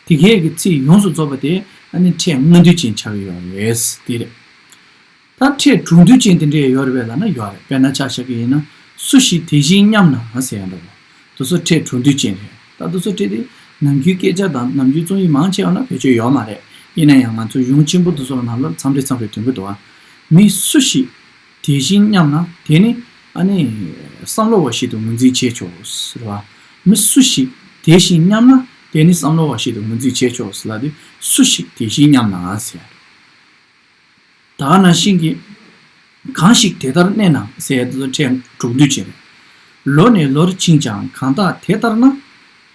དེ་གས་ཀྱི་ཚིག་ཡོངས་སུ་རྫོགས་པ་དེ་ཨ་ནི་ཕྲད་ལྔ་འདུས་ཅན་ཆགས་ཀྱི་ཡོད་རེད། དེ་རེད། ད་ཕྲད་དྲུག་འདུས་ཅན་དེ་འདྲས་ཡོད་རེད་པས་ལབ་ན་ཡོད་རེད། དཔེར་ན་ཆ་བཞག་གི་ཡིན་ན་སུ་ཞིག་དེ་བཞིན་སྙམ་ན་ཟེར་ཡ་འདྲ་བོ། དེ་ཚོ་ཕྲད་དྲུག་འདུས་ཅན་རེད། ད་དེ་ཚོ་ཕྲད་དེ་ནམ་རྒྱུན་སྐད་ཆ་དང་ནམ་རྒྱུན་རྩོམ་ཡིག་མང་ཆེ་བ་ན་བེད་སྤྱོད་ཡོད་མ་རེད། ཡིན་ན་ཡང་ང་ཚོ་གཞུང་ཆེན་པོ་དེ་ཚོ་ནང་ལ་མཚམས་རེ་མཚམས་རེ་ཐོན་གྱི་འདུག་ཨ། མི་སུ་ཞིག་དེ་བཞིན་སྙམ་ན་དེ་ནི་ཨ་ནི་བསམ་བློ་བ་ཞིག་ཏུ་ངོས་འཛིན་བྱེད་ཆོག་ཟེར་བ། མི་སུ་ཞིག་དེ་བཞིན་སྙམ་ན་དེ་ནི་བསམ་བློ་བ་ཞིག་ཏུ་ངོས་འཛིན་བྱེད་ཆོག་ཟེར་ལབ་དུས་སུ་ཞིག་དེ་བཞིན་སྙམ་ན་ཟེར། ད་ག་ནང་བཞིན་གྱི། གང་ཞིག་དེ་ལྟར་གནས་ན་ཟེར་དུས་ཕྲད་དྲུག་འདུས་ཅན། ལོ་ནས་ལོར་ཕྱིན་ཀྱང་གང་དག་དེ་ལྟར་ན།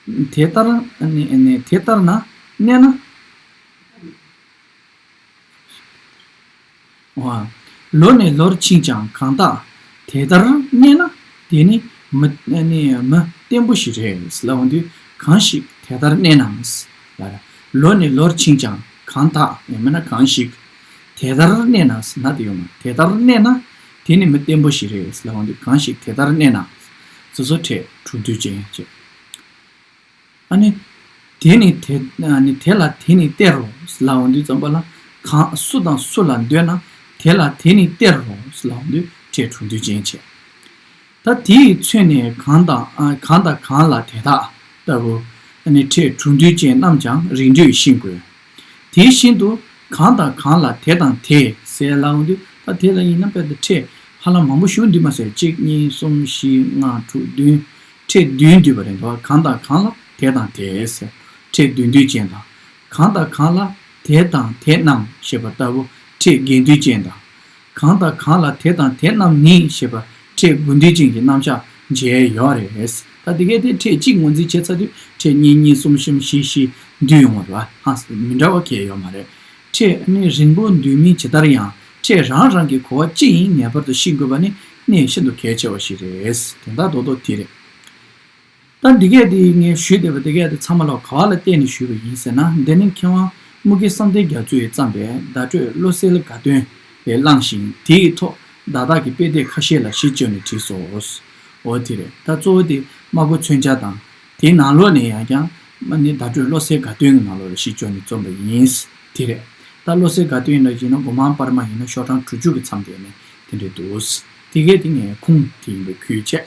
དེ་ལྟར་ནི་ནི་དེ་ལྟར་ན་གནས་ན། འོ། ལོ་ནས་ལོར་ཕྱིན་ཀྱང་གང་དག་དེ་ལྟར་གནས་ན་དེ་ནི་མི་ནི་མི་བརྟན་པོ་ཞིག་རེད་ལབ་འོང་དུས་གང་ཞིག་དེ་ལྟར་གནས་ན། ལོ་ནས་ལོར་ཕྱིན་ཀྱང་གང་དག་ཡང་མིན་ན་གང་ཞིག་དེ་ལྟར་གནས་ན་ཟེར་ན་དེ་ཡོང་ན་དེ་ལྟར་གནས་ན་དེ་ནི་མི་བརྟན་པོ་ཞིག་རེད་ལབ་འོང་དུས་གང་ཞིག་དེ་ལྟར་གནས་ན། སོ་སོ་ཕྲད་དྲུག་འདུས་ཅན་བྱས། ཨ་ནི། དེ་ནི་དེ་ཨ་ནི་དེ་ལ་དེ་ནི་སྟེར་རོ་ལབ་འོང་དུས་ཙམ་པ་ལ་གང་སུ་དང་སུ་ལ་འདོད་ན་དེ་ལ་དེ་ནི་སྟེར་རོ་ལབ་འོང་དུས་ཕྲད་དྲུག་འདུས་ཅན་བྱས། ད་དེ་ཡི་ཚུལ་ནི་གང་དང་ཨ་གང་དང་གང་ལ་དེ་དག་ལྟ་བུ། ཨ་ནི་ཕྲད་དྲུག་འདུས་ཅན་རྣམས་ཀྱང་རིགས་འགྲེས་ཤིང་དགོས། དེ་བཞིན་དུ་གང་དང་གང་ལ་དེ་དང་དེ་ཟེར་ལབ་འོང་དུས་ད་དེ་ལ་ཡིན་ན་དཔེར་ན་ཕྲད་ཧ་ལམ་མང་པོ་ཞིག་འདུས་མ་ཟེར་གཅིག་གཉིས་གསུམ་བཞི་ལྔ་དྲུག་བདུན། ཕྲད་བདུན་འདུས་པ་རེད་འདུག་གང་དང་གང་ལ་དེ་དང་དེ་ཟེར་ཕྲད་བདུན་འདུས་ཅན་དང་། གང་དང་གང་ལ་དེ་དང་དེ་རྣམས་ཞེས་པ་ལྟ་བུ་ཕྲད་བརྒྱད་འདུས་ཅན་དང་། གང་དང་གང་ལ་དེ་དང་དེ་རྣམས་ནི་ཞེས་པ་ཕྲད་དགུ་འདུས་ཅན་གྱི་རྣམ་གཞག་མཇལ་ཡོད་རེད། ད་དེ་གའི་དེ་ཕྲད་གཅིག་ངོས་འཛིན་བྱས་ཚར་དུས་ཕྲད་གཉིས་གཉིས་གསུམ་གསུམ་བཞི་བཞི་འདུས་ཡོང་བ་རེད་བ། ཧ་མི་འདྲ་བ་གང་ཡང་ཡོད་མ་རེད། ཕྲད་ནི་རིང་པོ་འདུས་མིན་ཇི་ལྟར་ཡང་ཕྲད་རང་རང་གི་གོ་བ་ཅི་ཡིན་ངེས་པར་དུ་ཤེས་དགོས་པ་ནི་གནད་ཤིན་ཏུ་གལ་ཆེ་བ་ཞིག་རེད། དོན་དག་རྡོག་རྡོག་དེ་རེད། ད་འདི་གས་དེ་ངས་ཞུས་བསྡད་པ་འདི་གས་དེ་ཚང་མ་ལོག་ག་བ་ལ་བརྟེན་ནས་ཞུས་པ་ཡིན་ཟེར་ན། འདི་ནི་མཁས་དབང་དམུ་དགེ་བསམ་གཏན་རྒྱ་མཚོས་བརྩམས་པའི་བརྡ་སྤྲོད་བློ་གསལ་དགའ་སྟོན་ལས་བླངས་ཤིང་། དེ་ཡི་ཐོག་བརྡ་དག་གི་དཔེ་དེབ་ཁ་ཤས་ལ་གཞི་བཅོལ་ནས་བྲིས་སོ། འོ་དེ་རེད། ད་གཙོ་བོ་དེ་སྨྲ་སྒོ་མཚོན་ཆ་དང་། དེའི་ནང་ལོགས་ནས་ཡང་ཀྱང་ནི་བརྡ་སྤྲོད་བློ་གསལ་དགའ་སྟོན་གྱི་ནང་ལོགས་ལ་གཞི་བཅོལ་ནས་རྩོམ་པ་ཡིན། དེ་རེད། ད་བློ་གསལ་དགའ་སྟོན་ལ་ཡིན་ན་སྒོ་མང་པར་མ་ཡིན་ན་ཤོག་གྲངས་དྲུག་ཅུ་གི་མཚམས་དེ་ནས་དེ་འདྲས་འདུག་དེ་གས་དེ་ངས་ཁུངས་དེ་ཡིན་པའི་ཁུལ་བྱས།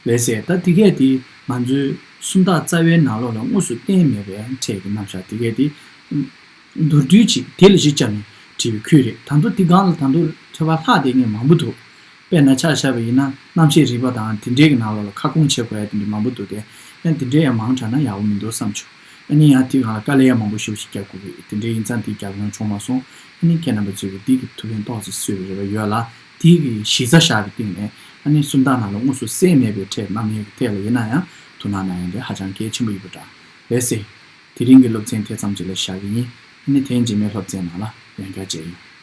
ལགས་སེ། ད་དེ་གས་དེ་ང་ཚོའི་སུམ་རྟགས་རྩ་བའི་ནང་ལོགས་ལ་དངོས་སུ་གཏན་མེད་པའི་ཕྲད་ཀྱི་རྣམ་གཞག་དེ་གས་དེ་མདོར་བསྡུས་ཅིག་དེ་ལ་གཞི་བཅངས་ནས་བྲིས་པའི་ཁུལ་རེད། ད་དུང་དེ་སྒང་ལ་ད་དུང་ཕྲད་པ་ལྷག་བསྡད་མཁན་མང་པོ་འདུག་དཔེར་ན་ཆ་བཞག་པ་ཡིན་ན་རྣམ་བཤད་རིག་པ་དང་དེ་འདྲའི་གི་ནང་ལོགས་ལ་ཁ་སྐོང་བྱེད་དགོས་ཡ་དེ་འདྲ་མང་པོ་འདུག་སྟེ། ཡང་དེ་འདྲའི་ཡང་མང་དྲགས་ན་ཡག་པོ་མི་འདུག་བསམ་བྱུང་། ཨ་ནི་ཡང་དེའི་སྒང་ལ་དཀའ་ལས་ཡང་མང་པོ་ཞེ་པོ་ཞིག་རྒྱག་དགོས་ཀྱི་དེ་འདྲའི་ཡིན་ཙང་དེ་རྒྱབ་ཡོང་བྱུང་མ་སོང་། ཨ་ནི་ཁྱེད་རྣམ་པ་ཚོས་ཀྱི་དེ་གི་ཐུགས་ཕན་ཏོག་ཙམ་གསོས་པའི་རེ་བ་ཡོད་ལ། དེའི་གི་གཞི་རྩ་བཞག་པའི་སྟེང་ནས་ཨ་ནི་སུམ་རྟགས་ནང་ལ་དངོས་སུ་གསལ་མེད་པའི་ཕྲད་རྣམ་དབྱེ་གི་ཐད་ལ་ཡིན་ན་ཡང་ཐུགས་སྣང་གནང་ཡ་དེ་ཧ་ཅང་གལ་ཆེན་པོ་ཡིན་པ་འདྲ། ལགས་སེ། དེ་རིང་གི་སློབ་ཚན་དེ་ཙམ་ཅིག་ལ་བཞག་གི་ཡིན། ཨ་ནི་ཐེངས་རྗེས་མའི་སློབ་ཚན་ནང་ལ་ཡང་བསྐྱར་མཇལ་ཡོང་།